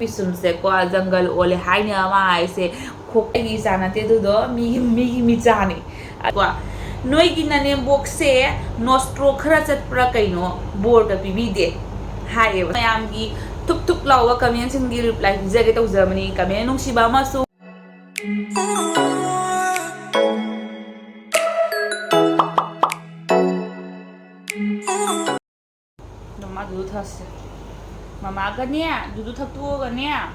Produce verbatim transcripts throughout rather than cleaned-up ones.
ꯄꯤꯁꯨꯝꯁꯦꯀꯣ ꯖꯪꯒꯜ ꯑꯣꯜꯂꯦ ꯍꯥꯏꯅ ꯑꯃ ꯍꯥꯏꯁꯦ꯫ ꯈꯣꯛ ꯑꯩꯒꯤ ꯏꯆꯥ ꯅꯠꯇꯦ ꯑꯗꯨꯗꯣ, ꯃꯤꯒꯤ ꯃꯤꯒꯤ ꯃꯤꯆꯥꯅꯤ꯫ ꯀꯣ, ꯅꯣꯏꯒꯤ ꯅꯅꯦꯝꯕꯣꯛꯁꯦ ꯅꯣꯁꯇ꯭ꯔꯣ ꯈꯔ ꯆꯠꯄ꯭ꯔꯥ ꯀꯩꯅꯣ, ꯕꯣꯔꯒ ꯄꯤꯕꯤꯗꯦ ꯍꯥꯏꯌꯦꯕ꯫ ꯃꯌꯥꯝꯒꯤ ꯊꯨꯛ ꯊꯨꯛ ꯂꯥꯎꯕ ꯀꯃꯦꯟꯁꯤꯡꯒꯤ ꯔꯤꯄ꯭ꯂꯥꯏ ꯄꯤꯖꯒꯦ ꯇꯧꯖꯕꯅꯤ꯫ ꯀꯃꯦꯟ ꯅꯨꯡꯁꯤꯕ ꯑꯃꯁꯨ ꯃꯃꯥ ꯗꯨꯗꯨ ꯊꯛꯁꯦ꯫ ꯃꯃꯥꯒꯅꯦ ꯗꯨꯗꯨ ꯊꯛꯇꯣꯛꯑꯒꯅꯦ꯫ ꯑ,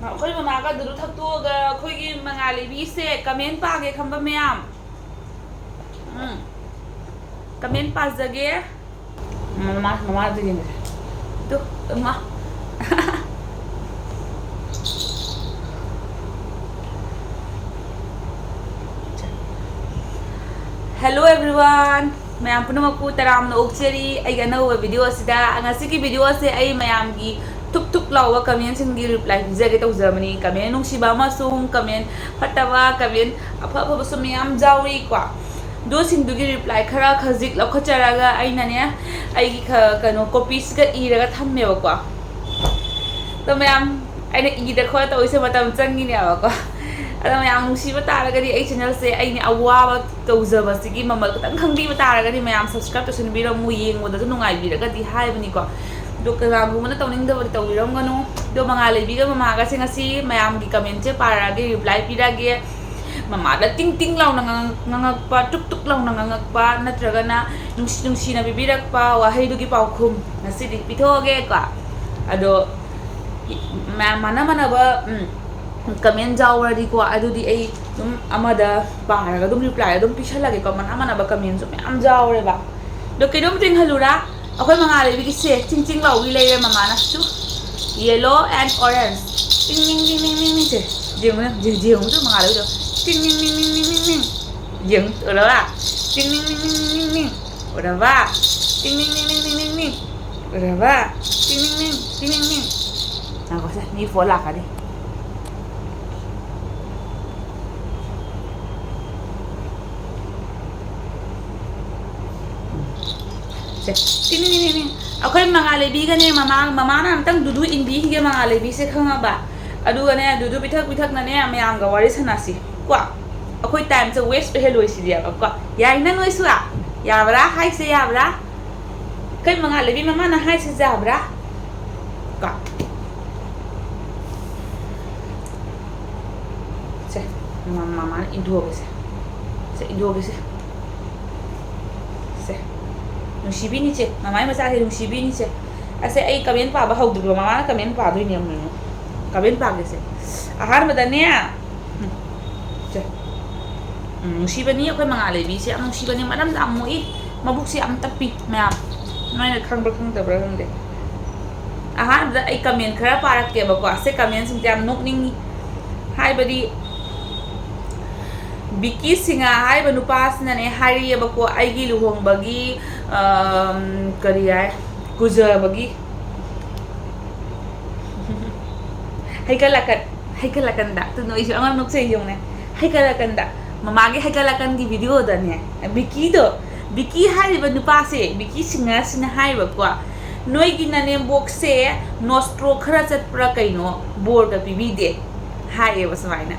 ꯑꯩꯈꯣꯏ ꯃꯃꯥꯒ ꯗꯨꯗꯨ ꯊꯛꯇꯣꯛꯑꯒ ꯑꯩꯈꯣꯏꯒꯤ ꯃꯉꯥꯜ ꯂꯩꯕꯤꯁꯦ ꯀꯃꯦꯟ ꯄꯥꯒꯦ ꯈꯟꯕ ꯃꯌꯥꯝ꯫ ꯎꯝ꯫ ꯀꯃꯦꯟ ꯄꯥꯖꯒꯦ꯫ ꯃꯃꯥ, ꯃꯃꯥꯗꯨꯒꯤꯅꯦ꯫ ꯇꯨ, ꯃꯃꯥ꯫ Hello everyone, ꯃꯌꯥꯝ ꯄꯨꯝꯅꯃꯛꯄꯨ ꯇꯔꯥꯝꯅ ꯑꯣꯛꯆꯔꯤ ꯑꯩꯒꯤ ꯑꯅꯧꯕ ꯚꯤꯗꯤꯑꯣ ꯑꯁꯤꯗ꯫ ꯉꯁꯤꯒꯤ ꯚꯤꯗꯤꯑꯣ ꯑꯁꯦ ꯑꯩ ꯃꯌꯥꯝꯒꯤ ꯊꯨꯛ ꯊꯨꯛ ꯂꯥꯎꯕ ꯀꯃꯦꯟꯁꯤꯡꯒꯤ ꯔꯤꯄ꯭ꯂꯥꯏ ꯄꯤꯖꯒꯦ ꯇꯧꯖꯕꯅꯤ꯫ ꯀꯃꯦꯟ ꯅꯨꯡꯁꯤꯕ ꯑꯃꯁꯨꯡ ꯀꯃꯦꯟ ꯐꯠꯇꯕ, ꯀꯃꯦꯟ ꯑꯐ ꯑꯐꯕꯁꯨ ꯃꯌꯥꯝ ꯌꯥꯎꯔꯤꯀꯣ꯫ ꯑꯗꯨꯁꯤꯡꯗꯨꯒꯤ ꯔꯤꯄ꯭ꯂꯥꯏ ꯈꯔ ꯈꯖꯤꯛ ꯂꯧꯈꯠꯆꯔꯒ ꯑꯩꯅꯅꯦ ꯑꯩꯒꯤ ꯈ-, ꯀꯩꯅꯣ ꯀꯣꯄꯤꯁꯤꯒ ꯏꯔꯒ ꯊꯝꯃꯦꯕꯀꯣ꯫ ꯑꯗꯣ ꯃꯌꯥꯝ, ꯑꯩꯅ ꯏꯗ ꯈꯣꯠꯇ ꯇꯧꯔꯤꯁꯦ ꯃꯇꯝ ꯆꯪꯉꯤꯅꯦꯕꯀꯣ꯫ ꯑꯗꯣ ꯃꯌꯥꯝ ꯅꯨꯡꯁꯤꯕ ꯇꯥꯔꯒꯗꯤ ꯑꯩ ꯆꯦꯅꯦꯜꯁꯦ ꯑꯩꯅ ꯑꯋꯥꯕ ꯇꯧꯖꯕꯁꯤꯒꯤ ꯃꯃꯜ ꯈꯤꯇꯪ ꯈꯪꯕꯤꯕ ꯇꯥꯔꯒꯗꯤ ꯃꯌꯥꯝ ꯁꯕꯁꯀ꯭ꯔꯥꯏꯕ ꯇꯧꯁꯤꯟꯕꯤꯔꯝꯃꯨ, ꯌꯦꯡꯕꯗꯁꯨ ꯅꯨꯡꯉꯥꯏꯕꯤꯔꯒꯗꯤ ꯍꯥꯏꯕꯅꯤꯀꯣ꯫ ꯑꯗꯣ ꯀꯅꯥꯒꯨꯝꯕꯅ ꯇꯧꯅꯤꯡꯗꯕꯗꯤ ꯇꯧꯕꯤꯔꯝꯒꯅꯨ꯫ ꯑꯗꯣ ꯃꯉꯥꯜ ꯂꯩꯕꯤꯒ ꯃꯃꯥꯒꯁꯦ ꯉꯁꯤ ꯃꯌꯥꯝꯒꯤ ꯀꯃꯦꯟꯁꯦ ꯄꯥꯔꯛꯑꯒꯦ, ꯔꯤꯄ꯭ꯂꯥꯏ ꯄꯤꯔꯛꯑꯒꯦ꯫ ꯃꯃꯥꯗ ꯇꯤꯡ ꯇꯤꯡ ꯂꯥꯎꯅ ꯉꯥꯡꯉꯛ-, ꯉꯥꯡꯉꯛꯄ, ꯇꯨꯛ ꯇꯨꯛ ꯂꯥꯎꯅ ꯉꯥꯡꯉꯛꯄ, ꯅꯠꯇ꯭ꯔꯒꯅ ꯅꯨꯡꯁꯤ ꯅꯨꯡꯁꯤꯅ ꯄꯤꯕꯤꯔꯛꯄ ꯋꯥꯍꯩꯗꯨꯒꯤ ꯄꯥꯎꯈꯨꯝ ꯉꯁꯤꯗꯤ ꯄꯤꯊꯣꯛꯑꯒꯦꯀꯣ꯫ ꯑꯗꯣ ꯃꯌꯥꯝ ꯃꯥꯟꯅ ꯃꯥꯟꯅꯕ, ꯎꯝ, ꯀꯃꯦꯟ ꯌꯥꯎꯔꯗꯤꯀꯣ, ꯑꯗꯨꯗꯤ ꯑꯩ ꯑꯗꯨꯝ ꯑꯃꯗ ꯄꯥꯔꯒ ꯑꯗꯨꯝ ꯔꯤꯄ꯭ꯂꯥꯏ ꯑꯗꯨꯝ ꯄꯤꯁꯜꯂꯒꯦꯀꯣ꯫ ꯃꯥꯟꯅ ꯃꯥꯟꯅꯕ ꯀꯃꯦꯟꯁꯨ ꯃꯌꯥꯝ ꯌꯥꯎꯔꯦꯕ꯫ ꯑꯗꯣ ꯀꯩꯅꯣꯝꯇ ꯌꯦꯡꯍꯜꯂꯨꯔꯥ? ꯑꯩꯈꯣꯏ ꯃꯉꯥꯜ ꯂꯩꯕꯤꯒꯤꯁꯦ ꯆꯤꯡ ꯆꯤꯡ ꯂꯥꯎꯕꯤ ꯂꯩꯔꯦ ꯃꯃꯥꯅ꯫ Two, yellow and orange꯫ ꯇꯤꯡ ꯇꯤꯡ ꯇꯤꯡ ꯇꯤꯡ ꯇꯤꯡ ꯇꯤꯡ ꯁꯦ꯫ ꯌꯦꯡꯉꯨꯅꯦ, ꯌꯦꯡ-, ꯌꯦꯡꯉꯨ ꯇꯨ ꯃꯉꯥꯜ ꯂꯩꯕꯤꯗꯣ꯫ ꯇꯤꯡ ꯇꯤꯡ ꯇꯤꯡ ꯇꯤꯡ ꯇꯤꯡ ꯇꯤꯡ ꯇꯤꯡ꯫ ꯌꯦꯡꯉꯨ, ꯎꯔꯕ? ꯇꯤꯡ ꯇꯤꯡ ꯇꯤꯡ ꯇꯤꯡ ꯇꯤꯡ ꯇꯤꯡ꯫ ꯎꯔꯕ? ꯇꯤꯡ ꯇꯤꯡ ꯇꯤꯡ ꯇꯤꯡ ꯇꯤꯡ ꯇꯤꯡ ꯇꯤꯡ꯫ ꯎꯔꯕ? ꯇꯤꯡ ꯇꯤꯡ ꯇꯤꯡ ꯇꯤꯡ ꯇꯤꯡ ꯇꯤꯡ꯫ ꯉꯥꯏꯈꯣꯁꯦ, ꯃꯤ ꯐꯣꯟ ꯂꯥꯛꯀꯅꯤ꯫ ꯁꯦ, ꯇꯤꯡ ꯇꯤꯡ ꯇꯤꯡ ꯇꯤꯡ꯫ ꯑꯩꯈꯣꯏ ꯃꯉꯥꯜ ꯂꯩꯕꯤꯒꯅꯦ, ꯃꯃꯥ, ꯃꯃꯥꯅ ꯑꯝꯇꯪ ꯗꯨꯗꯨ ꯏꯟꯕꯤꯈꯤꯒꯦ ꯃꯉꯥꯜ ꯂꯩꯕꯤꯁꯦ, ꯈꯪꯉꯕ? ꯑꯗꯨꯒꯅꯦ, ꯗꯨꯗꯨ ꯄꯤꯊꯛ ꯄꯤꯊꯛꯅꯅꯦ ꯃꯌꯥꯝꯒ ꯋꯥꯔꯤ ꯁꯥꯟꯅꯁꯤ ꯀꯣ꯫ ꯑꯩꯈꯣꯏ ꯇꯥꯏꯝꯁꯦ ꯋꯦꯁ ꯑꯣꯏꯍꯜꯂꯣꯏꯁꯤꯗꯦꯕ ꯀꯣ꯫ ꯌꯥꯏꯅ ꯅꯣꯏꯁꯨ? ꯌꯥꯕ꯭ꯔꯥ? ꯍꯥꯏꯁꯦ ꯌꯥꯕ꯭ꯔꯥ? ꯑꯩꯈꯣꯏ ꯃꯉꯥꯜ ꯂꯩꯕꯤ ꯃꯃꯥꯅ ꯍꯥꯏꯁꯦ ꯌꯥꯕ꯭ꯔꯥ? ꯀꯣ꯫ ꯁꯦ, ꯃꯃꯥ, ꯃꯃꯥꯅ ꯏꯟꯊꯣꯛꯑꯒꯦꯁꯦ꯫ ꯁꯦ, ꯏꯟꯊꯣꯛꯑꯒꯦꯁꯦ꯫ ꯁꯦ, ꯅꯨꯡꯁꯤꯕꯤꯅꯤꯁꯦ, ꯃꯃꯥꯏ ꯃꯆꯥꯁꯦ ꯅꯨꯡꯁꯤꯕꯤꯅꯤꯁꯦ꯫ ꯑꯁꯦ, ꯑꯩ ꯀꯃꯦꯟ ꯄꯥꯕ ꯍꯧꯗ꯭ꯔꯤꯕ, ꯃꯃꯥꯅ ꯀꯃꯦꯟ ꯄꯥꯗꯣꯏꯅꯦ ꯑꯃꯨꯛ꯫ ꯀꯃꯦꯟ ꯄꯥꯒꯦꯁꯦ꯫ ꯑꯍꯥꯟꯕꯗꯅꯦ, ꯎꯝ, ꯁꯦ꯫ ꯎꯝ, ꯅꯨꯡꯁꯤꯕꯅꯤ ꯑꯩꯈꯣꯏ ꯃꯉꯥꯜ ꯂꯩꯕꯤꯁꯦ, ꯌꯥꯝ ꯅꯨꯡꯁꯤꯕꯅꯤ, ꯃꯔꯝ ꯌꯥꯝ ꯃꯣꯛꯏ, ꯃꯕꯨꯛꯁꯦ ꯌꯥꯝ ꯇꯞꯄꯤ ꯃꯌꯥꯝ꯫ ꯅꯣꯏꯅ ꯈꯪꯕ꯭ꯔꯥ ꯈꯪꯗꯕ꯭ꯔꯥ ꯈꯪꯗꯦ꯫ ꯑꯍꯥꯟꯕꯗ ꯑꯩ ꯀꯃꯦꯟ ꯈꯔ ꯄꯥꯔꯛꯀꯦꯕꯀꯣ꯫ ꯑꯁꯦ, ꯀꯃꯦꯟꯁꯤꯡꯁꯦ ꯌꯥꯝ ꯅꯣꯛꯅꯤꯡꯉꯤ꯫ ꯍꯥꯏꯕꯗꯤ, ꯕꯤꯀꯤ ꯁꯤꯡꯍ ꯍꯥꯏꯔꯤꯕ ꯅꯨꯄꯥꯁꯤꯅꯅꯦ ꯍꯥꯏꯔꯤꯑꯕꯀꯣ, ꯑꯩꯒꯤ ꯂꯨꯍꯣꯡꯕꯒꯤ, ꯑꯝ, ꯀꯔꯤ ꯍꯥꯏ, ꯀꯨꯖꯕꯒꯤ ꯍꯩꯀꯠ ꯂꯥꯀꯠ, ꯍꯩꯀꯠ ꯂꯥꯀꯟꯗ꯫ ꯑꯗꯨꯅ ꯑꯩꯁꯨ ꯑꯉꯥꯡ ꯅꯣꯛꯆꯩ ꯌꯦꯡꯉꯨꯅꯦ꯫ ꯍꯩꯀꯠ ꯂꯥꯀꯟꯗ, ꯃꯃꯥꯒꯤ ꯍꯩꯀꯠ ꯂꯥꯀꯟꯒꯤ ꯚꯤꯗꯤꯑꯣꯗꯅꯦ, ꯕꯤꯀꯤꯗꯣ, ꯕꯤꯀꯤ ꯍꯥꯏꯔꯤꯕ ꯅꯨꯄꯥꯁꯦ, ꯕꯤꯀꯤ ꯁꯤꯡꯍꯁꯤꯅ ꯍꯥꯏꯔꯤꯕꯀꯣ, "ꯅꯣꯏꯒꯤ ꯅꯅꯦꯝꯕꯣꯛꯁꯦ ꯅꯣꯁꯇ꯭ꯔꯣ ꯈꯔ ꯆꯠꯄ꯭ꯔꯥ ꯀꯩꯅꯣ, ꯕꯣꯔꯒ ꯄꯤꯕꯤꯗꯦ", ꯍꯥꯏꯌꯦꯕ ꯁꯨꯃꯥꯏꯅ꯫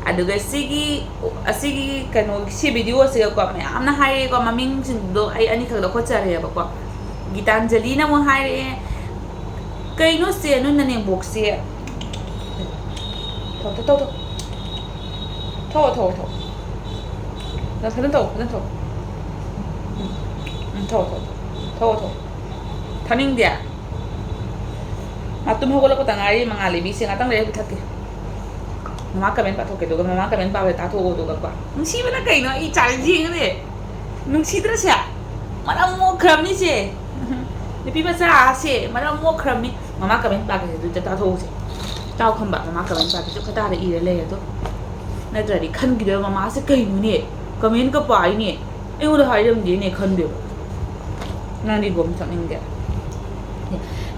ꯑꯗꯨꯒ ꯁꯤꯒꯤ, ꯑꯁꯤꯒꯤ ꯀꯩꯅꯣ, ꯁꯤ ꯚꯤꯗꯤꯑꯣꯁꯤꯒꯀꯣ ꯃꯌꯥꯝꯅ ꯍꯥꯏꯔꯛꯑꯦꯀꯣ, ꯃꯃꯤꯡꯁꯤꯡꯗꯣ ꯑꯩ ꯑꯅꯤꯈꯛ ꯂꯧꯈꯠꯆꯔꯦꯕꯀꯣ꯫ ꯒꯤꯇꯥꯟꯖꯂꯤꯅ ꯑꯃꯨꯛ ꯍꯥꯏꯔꯛꯑꯦ, "ꯀꯩꯅꯣ ꯆꯦ, ꯅꯣꯏ ꯅꯅꯦꯝꯕꯣꯛꯁꯦ?" ꯊꯣꯛ, ꯊꯣꯛ, ꯊꯣꯛ, ꯊꯣꯛ꯫ ꯊꯣꯛꯑꯣ, ꯊꯣꯛꯑꯣ, ꯊꯣꯛꯑꯣ꯫ ꯅꯪ ꯐꯖꯅ ꯊꯣꯛꯑꯣ, ꯐꯖꯅ ꯊꯣꯛꯑꯣ꯫ ꯎꯝ, ꯎꯝ, ꯊꯣꯛꯑꯣ, ꯊꯣꯛꯑꯣ, ꯊꯣꯛꯑꯣ꯫ ꯊꯣꯛꯑꯣ, ꯊꯣꯛꯑꯣ꯫ ꯊꯥꯅꯤꯡꯗꯦ? ꯃꯥ ꯇꯨꯝ ꯍꯧꯒꯠꯂꯛꯄꯗ ꯉꯥꯏꯔꯤ, ꯃꯉꯥꯜ ꯂꯩꯕꯤꯁꯦ꯫ ꯉꯥꯛꯇꯪ ꯂꯩꯔ ꯄꯤꯊꯛꯀꯦ꯫ ꯃꯃꯥ ꯀꯃꯦꯟ ꯄꯥꯊꯣꯛꯀꯦ, ꯑꯗꯨꯒ ꯃꯃꯥ ꯀꯃꯦꯟ ꯄꯥꯕꯗ ꯇꯥꯊꯣꯛꯑꯣ, ꯑꯗꯨꯒ ꯀꯣ꯫ ꯅꯨꯡꯁꯤꯕꯅ ꯀꯩꯅꯣ? ꯑꯩ ꯆꯥꯂꯦꯟꯖ ꯌꯦꯡꯉꯅꯦ꯫ ꯅꯨꯡꯁꯤꯗ꯭ꯔꯁꯦ? ꯃꯔꯝ ꯃꯣꯛꯈ꯭ꯔꯕꯅꯤꯁꯦ꯫ ꯅꯨꯄꯤ ꯃꯆꯥꯁꯦ ꯃꯔꯝ ꯃꯣꯛꯈ꯭ꯔꯕꯅꯤ꯫ ꯃꯃꯥ ꯀꯃꯦꯟ ꯄꯥꯒꯦꯁꯦ, ꯑꯗꯨ ꯇꯥꯊꯣꯛꯍꯧꯁꯦ꯫ ꯇꯥꯎ ꯈꯝꯕ, ꯃꯃꯥ ꯀꯃꯦꯟ ꯄꯥꯒꯦꯁꯨ ꯈꯇꯥꯗ ꯏꯔ ꯂꯩ ꯑꯗꯣ꯫ ꯅꯠꯇ꯭ꯔꯗꯤ ꯈꯟꯈꯤꯗꯣꯏꯕ, ꯃꯃꯥꯁꯦ ꯀꯩꯅꯣꯅꯦ? ꯀꯃꯦꯟꯒ ꯄꯥꯏꯅꯦ꯫ ꯑꯩꯉꯣꯟꯗ ꯍꯥꯏꯔꯝꯗꯦꯅꯦ ꯈꯟꯗꯣꯏꯕ꯫ ꯅꯪꯗꯤ ꯒꯣꯝ ꯊꯛꯅꯤꯡꯗꯦ꯫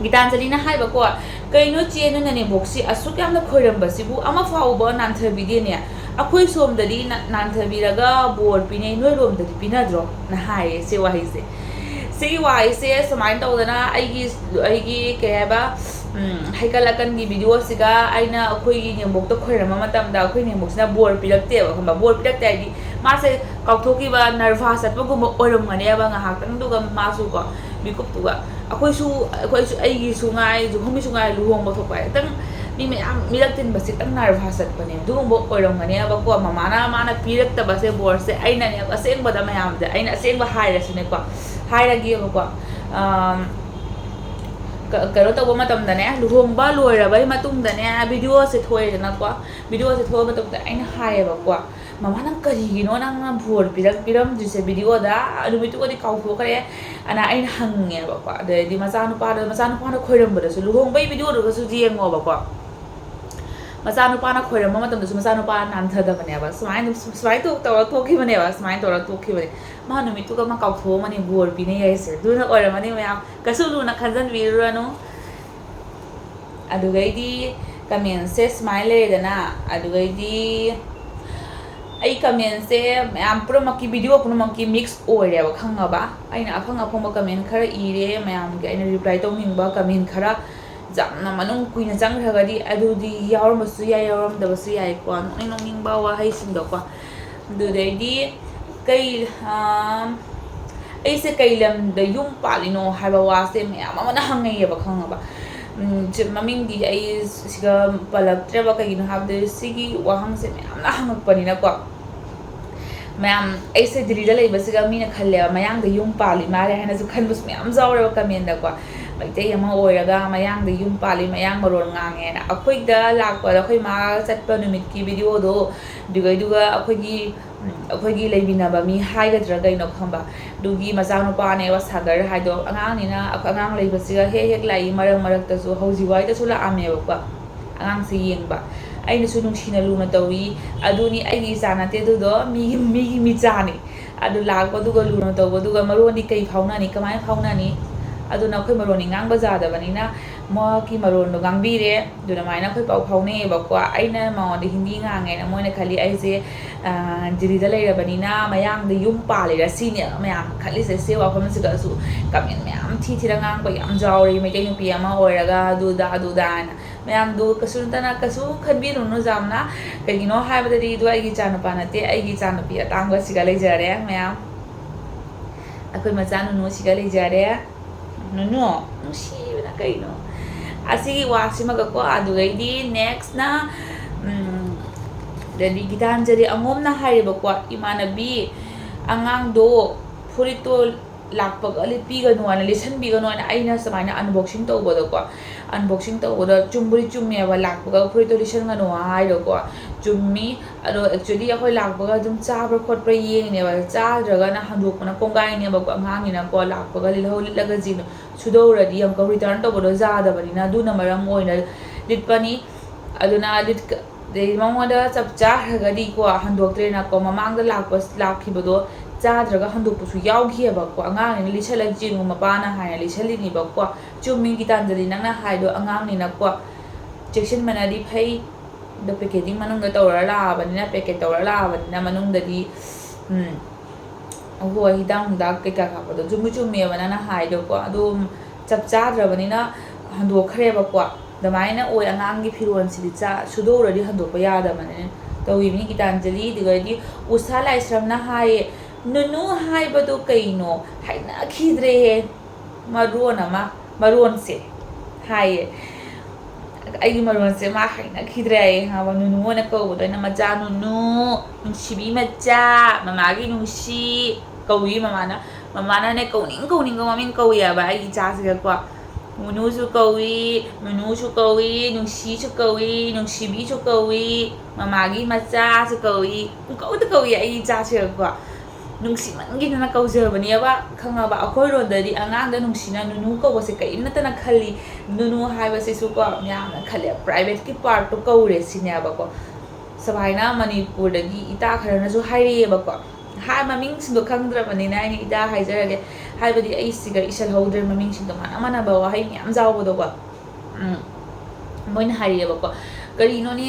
ꯒꯤꯇꯥꯟꯖꯂꯤꯅ ꯍꯥꯏꯕꯀꯣ, "ꯀꯩꯅꯣ ꯆꯦ, ꯅꯣꯏ ꯅꯅꯦꯝꯕꯣꯛꯁꯤ ꯑꯁꯨꯛ ꯌꯥꯝꯅ ꯈꯣꯏꯔꯝꯕꯁꯤꯕꯨ ꯑꯃ ꯐꯥꯎꯕ ꯅꯥꯟꯊꯕꯤꯗꯦꯅꯦ? ꯑꯩꯈꯣꯏ ꯁꯣꯝꯗꯗꯤ ꯅ-, ꯅꯥꯟꯊꯕꯤꯔꯒ ꯕꯣꯔ ꯄꯤꯅꯩ, ꯅꯣꯏꯔꯣꯝꯗꯗꯤ ꯄꯤꯅꯗ꯭ꯔꯣ?" ꯅ ꯍꯥꯏꯌꯦ ꯁꯤ ꯋꯥꯍꯩꯁꯦ꯫ ꯁꯤꯒꯤ ꯋꯥꯍꯩꯁꯦ ꯁꯨꯃꯥꯏꯅ ꯇꯧꯗꯅ ꯑꯩꯒꯤ, ꯑꯩꯒꯤ ꯀꯩ ꯍꯥꯏꯕ, ꯎꯝ, ꯍꯩꯀꯠ ꯑꯀꯟꯒꯤ ꯚꯤꯗꯤꯑꯣꯁꯤꯒ ꯑꯩꯅ ꯑꯩꯈꯣꯏꯒꯤ ꯅꯦꯝꯕꯣꯛꯇ ꯈꯣꯏꯔꯝꯕ ꯃꯇꯝꯗ ꯑꯩꯈꯣꯏ ꯅꯦꯝꯕꯣꯛꯁꯤꯅ ꯕꯣꯔ ꯄꯤꯔꯛꯇꯦꯕ, ꯈꯪꯕ? ꯕꯣꯔ ꯄꯤꯔꯛꯇꯦ ꯍꯥꯏꯗꯤ ꯃꯥꯁꯦ ꯀꯥꯎꯊꯣꯛꯈꯤꯕ, ꯅꯔꯚꯁ ꯆꯠꯄꯒꯨꯝꯕ ꯑꯣꯏꯔꯝꯒꯅꯦꯕ ꯉꯥꯏꯍꯥꯛꯇꯪꯗꯨꯒ ꯃꯥꯁꯨꯀꯣ, ꯃꯤꯀꯨꯞꯇꯨꯒ꯫ ꯑꯩꯈꯣꯏꯁꯨ, ꯑꯩꯈꯣꯏꯁꯨ, ꯑꯩꯒꯤꯁꯨ ꯉꯥꯏ, ꯖꯨꯍꯣꯃꯤꯁꯨ ꯉꯥꯏ, ꯂꯨꯍꯣꯡꯕ ꯊꯣꯛꯄ ꯍꯥꯏ ꯈꯤꯇꯪ ꯃꯤ ꯃꯌꯥꯝ ꯃꯤꯔꯛ ꯇꯤꯟꯕꯁꯦ ꯈꯤꯇꯪ ꯅꯔꯚꯁ ꯆꯠꯄꯅꯦ꯫ ꯑꯗꯨꯒꯨꯝꯕ ꯑꯣꯏꯔꯝꯒꯅꯦꯕꯀꯣ꯫ ꯃꯃꯥꯅ, ꯃꯥꯅ ꯄꯤꯔꯛꯇꯕꯁꯦ ꯕꯣꯔꯁꯦ ꯑꯩꯅꯅꯦꯕ, ꯑꯁꯦꯡꯕꯗ ꯃꯌꯥꯝꯁꯦ ꯑꯩꯅ ꯑꯁꯦꯡꯕ ꯍꯥꯏꯔꯁꯤꯅꯦꯀꯣ, ꯍꯥꯏꯔꯒꯦꯕꯀꯣ꯫ ꯑꯝ, ꯀ-, ꯀꯩꯅꯣ ꯇꯧꯕ ꯃꯇꯝꯗꯅꯦ, ꯂꯨꯍꯣꯡꯕ ꯂꯣꯏꯔꯕꯩ ꯃꯇꯨꯡꯗꯅꯦ, ꯚꯤꯗꯤꯑꯣꯁꯦ ꯊꯣꯛꯑꯦꯗꯅꯀꯣ꯫ ꯚꯤꯗꯤꯑꯣꯁꯦ ꯊꯣꯛꯑ ꯃꯇꯨꯡꯗ ꯑꯩꯅ ꯍꯥꯏꯌꯦꯕꯀꯣ, "ꯃꯃꯥ, ꯅꯪ ꯀꯔꯤꯒꯤꯅꯣ ꯅꯪꯅ ꯕꯣꯔ ꯄꯤꯔꯛ-, ꯄꯤꯔꯝꯗ꯭ꯔꯤꯁꯦ ꯚꯤꯗꯤꯑꯣꯗ? ꯅꯨꯃꯤꯠꯇꯨꯒꯗꯤ ꯀꯥꯎꯊꯣꯛꯈ꯭ꯔꯦ", ꯑꯅ ꯑꯩꯅ ꯍꯪꯉꯦꯕꯀꯣ꯫ ꯑꯗꯩꯗꯤ ꯃꯆꯥꯅꯨꯄꯥꯗꯣ, ꯃꯆꯥꯅꯨꯄꯥꯅ ꯈꯣꯏꯔꯝꯕꯗꯁꯨ, ꯂꯨꯍꯣꯡꯕꯩ ꯚꯤꯗꯤꯑꯣꯗꯨꯒꯁꯨ ꯌꯦꯡꯉꯣꯕꯀꯣ꯫ ꯃꯆꯥꯅꯨꯄꯥꯅ ꯈꯣꯏꯔꯝꯕ ꯃꯇꯝꯗꯁꯨ ꯃꯆꯥꯅꯨꯄꯥ ꯅꯥꯟꯊꯗꯕꯅꯦꯕ꯫ ꯁꯨꯃꯥꯏꯅ ꯑꯗꯨꯝ, ꯁꯨꯃꯥꯏꯅ ꯇꯧ-, ꯇꯧꯔ ꯊꯣꯛꯈꯤꯕꯅꯦꯕ꯫ ꯁꯨꯃꯥꯏꯅ ꯇꯧꯔ ꯊꯣꯛꯈꯤꯕꯅꯦ꯫ ꯃꯥ ꯅꯨꯃꯤꯠꯇꯨꯒ ꯃꯥ ꯀꯥꯎꯊꯣꯛꯑꯝꯃꯅꯤ ꯕꯣꯔ ꯄꯤꯅꯩ ꯍꯥꯏꯁꯦ꯫ ꯑꯗꯨꯅ ꯑꯣꯏꯔꯝꯃꯅꯤ ꯃꯌꯥꯝ꯫ ꯀꯩꯁꯨ ꯂꯨꯅ ꯈꯟꯖꯟꯕꯤꯔꯨꯔꯅꯨ꯫ ꯑꯗꯨꯒꯩꯗꯤ ꯀꯃꯦꯟꯁꯦ ꯁꯨꯃꯥꯏꯅ ꯂꯩꯔꯦꯗꯅ, ꯑꯗꯨꯒꯩꯗꯤ ꯑꯩ ꯀꯃꯦꯟꯁꯦ ꯃꯌꯥꯝ ꯄꯨꯝꯅꯃꯛꯀꯤ, ꯚꯤꯗꯤꯑꯣ ꯄꯨꯝꯅꯃꯛꯀꯤ ꯃꯤꯛꯁ ꯑꯣꯏꯔꯦꯕ, ꯈꯪꯉꯕ? ꯑꯩꯅ ꯑꯐꯪ ꯑꯐꯪꯕ ꯀꯃꯦꯟ ꯈꯔ ꯏꯔꯦ, ꯃꯌꯥꯝꯒꯤ ꯑꯩꯅ ꯔꯤꯄ꯭ꯂꯥꯏ ꯇꯧꯅꯤꯡꯕ ꯀꯃꯦꯟ ꯈꯔ, ꯌꯥꯝꯅ ꯃꯅꯨꯡ ꯀꯨꯏꯅ ꯆꯪꯈ꯭ꯔꯒꯗꯤ ꯑꯗꯨꯗꯤ ꯌꯥꯎꯔꯝꯕꯁꯨ ꯌꯥꯏ, ꯌꯥꯎꯔꯝꯗꯕꯁꯨ ꯌꯥꯏꯀꯣ, ꯅꯣꯛꯅꯤꯡ ꯅꯣꯛꯅꯤꯡꯕ ꯋꯥꯍꯩꯁꯤꯡꯗꯣꯀꯣ꯫ ꯑꯗꯨꯗꯩꯗꯤ ꯀꯩ, ꯑꯥ, ꯑꯩꯁꯦ ꯀꯩ ꯂꯝꯗ ꯌꯨꯝ ꯄꯥꯜꯂꯤꯅꯣ ꯍꯥꯏꯕ ꯋꯥꯁꯦ ꯃꯌꯥꯝ ꯑꯃꯅ ꯍꯪꯅꯩꯌꯦꯕ, ꯈꯪꯉꯕ? ꯎꯝ, ꯁꯤ ꯃꯃꯤꯡꯗꯤ ꯑꯩ ꯁꯤꯗ ꯄꯜꯂꯛꯇ꯭ꯔꯦꯕ, ꯀꯩꯒꯤꯅꯣ ꯍꯥꯏꯕꯗ ꯁꯤꯒꯤ ꯋꯥꯍꯪꯁꯦ ꯃꯌꯥꯝꯅ ꯍꯪꯉꯛꯄꯅꯤꯅꯀꯣ꯫ ꯃꯌꯥꯝ, ꯑꯩꯁꯦ ꯗꯤꯜꯂꯤꯗ ꯂꯩꯕꯁꯤꯒ ꯃꯤꯅ ꯈꯜꯂꯦꯕ, ꯃꯌꯥꯡꯗ ꯌꯨꯝ ꯄꯥꯜꯂꯤ ꯃꯥꯜꯂꯦ ꯍꯥꯏꯅꯁꯨ ꯈꯟꯕꯁꯨ ꯃꯌꯥꯝ ꯌꯥꯎꯔꯦꯕ ꯀꯃꯦꯟꯗꯀꯣ꯫ ꯃꯩꯇꯩ ꯑꯃ ꯑꯣꯏꯔꯒ ꯃꯌꯥꯡꯗ ꯌꯨꯝ ꯄꯥꯜꯂꯤ, ꯃꯌꯥꯡ ꯃꯔꯣꯟ ꯉꯥꯡꯉꯦꯅ꯫ ꯑꯩꯈꯣꯏꯗ ꯂꯥꯛꯄꯗ ꯑꯩꯈꯣꯏ ꯃꯥ ꯆꯠꯄ ꯅꯨꯃꯤꯠꯀꯤ ꯚꯤꯗꯤꯑꯣꯗꯣ, ꯑꯗꯨꯒꯩꯗꯨꯒ ꯑꯩꯈꯣꯏꯒꯤ, ꯎꯝ, ꯑꯩꯈꯣꯏꯒꯤ ꯂꯩꯃꯤꯟꯅꯕ ꯃꯤ ꯍꯥꯏꯒꯗ꯭ꯔꯥ ꯀꯩꯅꯣ ꯈꯪꯕ, ꯑꯗꯨꯒꯤ ꯃꯆꯥꯅꯨꯄꯥꯅꯦꯕ ꯁꯥꯒꯔ ꯍꯥꯏꯗꯣ꯫ ꯑꯉꯥꯡꯅꯤꯅ ꯑꯩꯈꯣꯏ ꯑꯉꯥꯡ ꯂꯩꯕꯁꯤꯒ ꯍꯦꯛ ꯍꯦꯛ ꯂꯥꯛꯏ, ꯃꯔꯛ ꯃꯔꯛꯇꯁꯨ ꯍꯧꯖꯤꯛꯋꯥꯏꯗꯁꯨ ꯂꯥꯛꯑꯝꯃꯦꯕꯀꯣ꯫ ꯑꯉꯥꯡꯁꯦ ꯌꯦꯡꯕ꯫ ꯑꯩꯅꯁꯨ ꯅꯨꯡꯁꯤꯅ ꯂꯨꯅ ꯇꯧꯏ꯫ ꯑꯗꯨꯅꯤ ꯑꯩꯒꯤ ꯏꯆꯥ ꯅꯠꯇꯦ ꯑꯗꯨꯗꯣ, ꯃꯤꯒꯤ, ꯃꯤꯒꯤ ꯃꯤꯆꯥꯅꯤ꯫ ꯑꯗꯨ ꯂꯥꯛꯄꯗꯨꯒ ꯂꯨꯅ ꯇꯧꯕꯗꯨꯒ ꯃꯔꯣꯟꯗꯤ ꯀꯩ ꯐꯥꯎꯅꯅꯤ? ꯀꯃꯥꯏꯅ ꯐꯥꯎꯅꯅꯤ? ꯑꯗꯨꯅ ꯑꯩꯈꯣꯏ ꯃꯔꯣꯟꯗꯤ ꯉꯥꯡꯕ ꯌꯥꯗꯕꯅꯤꯅ ꯃꯍꯥꯛꯀꯤ ꯃꯔꯣꯟꯗꯣ ꯉꯥꯡꯕꯤꯔꯦ꯫ ꯑꯗꯨꯃꯥꯏꯅ ꯑꯩꯈꯣꯏ ꯄꯥꯎ ꯐꯥꯎꯅꯩꯌꯦꯕꯀꯣ꯫ ꯑꯩꯅ ꯃꯉꯣꯟꯗ ꯍꯤꯟꯗꯤ ꯉꯥꯡꯉꯦꯅ ꯃꯣꯏꯅ ꯈꯜꯂꯤ ꯑꯩꯁꯦ, ꯑ, ꯗꯤꯜꯂꯤꯗ ꯂꯩꯔꯕꯅꯤꯅ ꯃꯌꯥꯡꯗ ꯌꯨꯝ ꯄꯥꯜꯂꯤꯔ ꯁꯤꯅꯦ ꯃꯌꯥꯝ ꯈꯜꯂꯤꯁꯦ꯫ ꯁꯤ ꯋꯥꯐꯝꯁꯤꯗꯁꯨ comment ꯃꯌꯥꯝ ꯊꯤ ꯊꯤꯅ ꯉꯥꯡꯕ ꯌꯥꯝ ꯌꯥꯎꯔꯤ, ꯃꯩꯇꯩ ꯅꯨꯄꯤ ꯑꯃ ꯑꯣꯏꯔꯒ ꯑꯗꯨꯗ ꯑꯗꯨꯗꯥꯅ꯫ ꯃꯌꯥꯝꯗꯨ ꯀꯩꯁꯨ ꯅꯠꯇꯅ ꯀꯩꯁꯨ ꯈꯟꯕꯤꯔꯨꯅꯨ ꯌꯥꯝꯅ꯫ ꯀꯩꯒꯤꯅꯣ ꯍꯥꯏꯕꯗꯗꯤ ꯑꯗꯨ ꯑꯩꯒꯤ ꯏꯆꯥꯅꯨꯄꯥ ꯅꯠꯇꯦ, ꯑꯩꯒꯤ ꯏꯆꯥꯅꯨꯄꯤ ꯑꯇꯥꯡꯕꯁꯤꯒ ꯂꯩꯖꯔꯦ ꯃꯌꯥꯝ꯫ ꯑꯩꯈꯣꯏ ꯃꯆꯥ ꯅꯨꯅꯨꯁꯤꯒ ꯂꯩꯖꯔꯦ꯫ ꯅꯨꯅꯨ, ꯅꯨꯡꯁꯤꯕꯅ ꯀꯩꯅꯣ? ꯑꯁꯤꯒꯤ ꯋꯥꯁꯤꯃꯒꯀꯣ, ꯑꯗꯨꯗꯩꯗꯤ nextꯅ, ꯎꯝ, ꯑꯗꯩꯗꯤ ꯒꯤꯇꯥꯟꯖꯂꯤ ꯑꯉꯣꯝꯅ ꯍꯥꯏꯔꯦꯕꯀꯣ, "ꯏꯃꯥꯟꯅꯕꯤ, ꯑꯉꯥꯡꯗꯣ ꯐꯨꯔꯤꯠꯇꯣ ꯂꯥꯛꯄꯒ ꯂꯤꯠꯄꯤꯒꯅꯨ ꯍꯥꯏꯅ, ꯂꯤꯠꯁꯟꯕꯤꯒꯅꯨ ꯍꯥꯏꯅ ꯑꯩꯅ ꯁꯨꯃꯥꯏꯅ unboxing ꯇꯧꯕꯗꯀꯣ, unboxing ꯇꯧꯕꯗ ꯆꯨꯝꯕꯨꯗꯤ ꯆꯨꯝꯃꯦꯕ, ꯂꯥꯛꯄꯒ ꯐꯨꯔꯤꯠꯇꯣ ꯂꯤꯠꯁꯟꯒꯅꯨ ꯍꯥꯏꯗꯣꯀꯣ, ꯆꯨꯝꯃꯤ꯫ ꯑꯗꯣ actually ꯑꯩꯈꯣꯏ ꯂꯥꯛꯄꯒ ꯑꯗꯨꯝ ꯆꯥꯕ꯭ꯔꯥ ꯈꯣꯠꯄ꯭ꯔꯥ ꯌꯦꯡꯉꯤꯅꯦꯕ, ꯆꯥꯗ꯭ꯔꯒꯅ ꯍꯟꯗꯣꯛꯄꯅ ꯀꯣꯡꯒꯥꯏꯅꯦꯕꯀꯣ꯫ ꯑꯉꯥꯡꯅꯤꯅꯀꯣ ꯂꯥꯛꯄꯒ ꯂꯤꯠꯍꯧ ꯂꯤꯠꯂꯒ ꯖꯤꯅ ꯁꯨꯗꯧꯔꯗꯤ ꯑꯃꯨꯛꯀ return ꯇꯧꯕꯗꯣ ꯌꯥꯗꯕꯅꯤꯅ, ꯑꯗꯨꯅ ꯃꯔꯝ ꯑꯣꯏꯅ ꯂꯤꯠꯄꯅꯤ꯫ ꯑꯗꯨꯅ ꯂꯤꯠ-, ꯑꯗꯩ ꯃꯉꯣꯟꯗ ꯆꯞ ꯆꯥꯈ꯭ꯔꯒꯗꯤꯀꯣ ꯍꯟꯗꯣꯛꯇ꯭ꯔꯦꯅꯀꯣ, ꯃꯃꯥꯡꯗ ꯂꯥꯛꯄ, ꯂꯥꯛꯈꯤꯕꯗꯣ ꯆꯥꯗ꯭ꯔꯒ ꯍꯟꯗꯣꯛꯄꯁꯨ ꯌꯥꯎꯈꯤꯑꯕꯀꯣ꯫ ꯑꯉꯥꯡꯅꯤꯅ ꯂꯤꯠꯁꯜꯂ ꯆꯦꯟꯉꯨ ꯃꯄꯥꯅ ꯍꯥꯏꯅ ꯂꯤꯠꯁꯜꯂꯤꯅꯤꯕꯀꯣ꯫ ꯆꯨꯝꯃꯤ ꯒꯤꯇꯥꯟꯖꯂꯤ ꯅꯪꯅ ꯍꯥꯏꯗꯣ, ꯑꯉꯥꯡꯅꯤꯅꯀꯣ ꯆꯦꯛꯁꯤꯟꯕꯅꯗꯤ ꯐꯩ꯫ ꯑꯗꯣ packeting ꯃꯅꯨꯡꯗ ꯇꯧꯔ ꯂꯥꯛꯑꯕꯅꯤꯅ, packet ꯇꯧꯔ ꯂꯥꯛꯑꯕꯅꯤꯅ ꯃꯅꯨꯡꯗꯗꯤ, ꯎꯝ, ꯍꯣꯏ, ꯍꯤꯗꯥꯛ ꯅꯨꯡꯗꯥꯛ ꯀꯩꯀꯥ ꯀꯥꯞꯄꯗꯣ ꯆꯨꯝꯕꯨ ꯆꯨꯝꯃꯦꯕ ꯅꯪꯅ ꯍꯥꯏꯗꯣꯀꯣ꯫ ꯑꯗꯣ ꯆꯞ ꯆꯥꯗ꯭ꯔꯕꯅꯤꯅ ꯍꯟꯗꯣꯛꯈ꯭ꯔꯦꯕꯀꯣ꯫ ꯑꯗꯨꯃꯥꯏꯅ ꯑꯣꯏ, ꯑꯉꯥꯡꯒꯤ ꯐꯤꯔꯣꯜꯁꯤꯗꯤ ꯆꯥ-, ꯁꯨꯗꯣꯛꯎꯔꯗꯤ ꯍꯟꯗꯣꯛꯄ ꯌꯥꯗꯕꯅꯦ ꯇꯧꯔꯤꯕꯅꯤ ꯒꯤꯇꯥꯟꯖꯂꯤ꯫ ꯑꯗꯨꯒꯗꯤ ꯎꯁꯥ ꯂꯥꯏꯁ꯭ꯔꯝꯅ ꯍꯥꯏꯌꯦ, "ꯅꯨꯅꯨ ꯍꯥꯏꯕꯗꯣ ꯀꯩꯅꯣ? ꯍꯩꯅꯈꯤꯗ꯭ꯔꯦꯍꯦ, ꯃꯔꯣꯟ ꯑꯃ, ꯃꯔꯣꯟꯁꯦ" ꯍꯥꯏꯌꯦ꯫ ꯑꯩꯒꯤ ꯃꯔꯣꯟꯁꯦ ꯃꯥ ꯍꯩꯅꯈꯤꯗ꯭ꯔꯦ ꯍꯥꯏꯌꯦ, ꯈꯪꯉꯕ? ꯅꯨꯅꯨ ꯑꯣꯏꯅ ꯀꯧꯕꯗꯣ ꯑꯩꯅ, "ꯃꯆꯥ ꯅꯨꯅꯨ, ꯅꯨꯡꯁꯤꯕꯤ ꯃꯆꯥ, ꯃꯃꯥꯒꯤ ꯅꯨꯡꯁꯤ" ꯀꯧꯏ ꯃꯃꯥꯅ꯫ ꯃꯃꯥꯅꯅꯦ ꯀꯧꯅꯤꯡ ꯀꯧꯅꯤꯡꯕ ꯃꯃꯤꯡ ꯀꯧꯏ ꯍꯥꯏꯕ ꯑꯩꯒꯤ ꯏꯆꯥꯁꯤꯒꯀꯣ꯫ ꯅꯨꯅꯨꯁꯨ ꯀꯧꯏ, ꯅꯨꯅꯨꯁꯨ ꯀꯧꯏ, ꯅꯨꯡꯁꯤꯁꯨ ꯀꯧꯏ, ꯅꯨꯡꯁꯤꯕꯤꯁꯨ ꯀꯧꯏ, ꯃꯃꯥꯒꯤ ꯃꯆꯥꯁꯨ ꯀꯧꯏ, ꯄꯨꯡꯀꯧꯗ ꯀꯧꯏ ꯑꯩꯒꯤ ꯏꯆꯥꯁꯤꯒꯀꯣ꯫ ꯅꯨꯡꯁꯤꯃꯟꯒꯤꯗꯅ ꯀꯧꯖꯕꯅꯦꯕ, ꯈꯪꯉꯕ? ꯑꯩꯈꯣꯏꯔꯣꯝꯗꯗꯤ ꯑꯉꯥꯡꯗ ꯅꯨꯡꯁꯤꯅ ꯅꯨꯅꯨ ꯀꯧꯕꯁꯦ ꯀꯔꯤꯝ ꯅꯠꯇꯅ ꯈꯜꯂꯤ꯫ ꯅꯨꯅꯨ ꯍꯥꯏꯕꯁꯤꯁꯨꯀꯣ ꯃꯌꯥꯝꯅ ꯈꯜꯂꯦ, privateꯀꯤ partꯇꯣ ꯀꯧꯔꯦ ꯁꯤꯅꯦꯕꯀꯣ꯫ ꯁꯨꯃꯥꯏꯅ ꯃꯅꯤꯄꯨꯔꯗꯒꯤ ꯏꯇꯥ ꯈꯔꯅꯁꯨ ꯍꯥꯏꯔꯛꯑꯦꯕꯀꯣ꯫ ꯍꯥꯏ, ꯃꯃꯤꯡꯁꯤꯡꯗꯣ ꯈꯪꯗ꯭ꯔꯕꯅꯤꯅ ꯑꯩꯅ ꯏꯇꯥ ꯍꯥꯏꯖꯔꯒꯦ, ꯍꯥꯏꯕꯗꯤ ꯑꯩ ꯁꯤꯒ ꯏꯁꯜꯍꯧꯗ꯭ꯔꯦ, ꯃꯃꯤꯡꯁꯤꯡꯗꯣ ꯃꯥꯟꯅ ꯃꯥꯟꯅꯕ ꯋꯥꯍꯩ ꯃꯌꯥꯝ ꯌꯥꯎꯕꯗꯣꯀꯣ꯫ ꯎꯝ, ꯃꯣꯏꯅ ꯍꯥꯏꯔꯛꯑꯦꯕꯀꯣ, "ꯀꯔꯤꯅꯣꯅꯦ,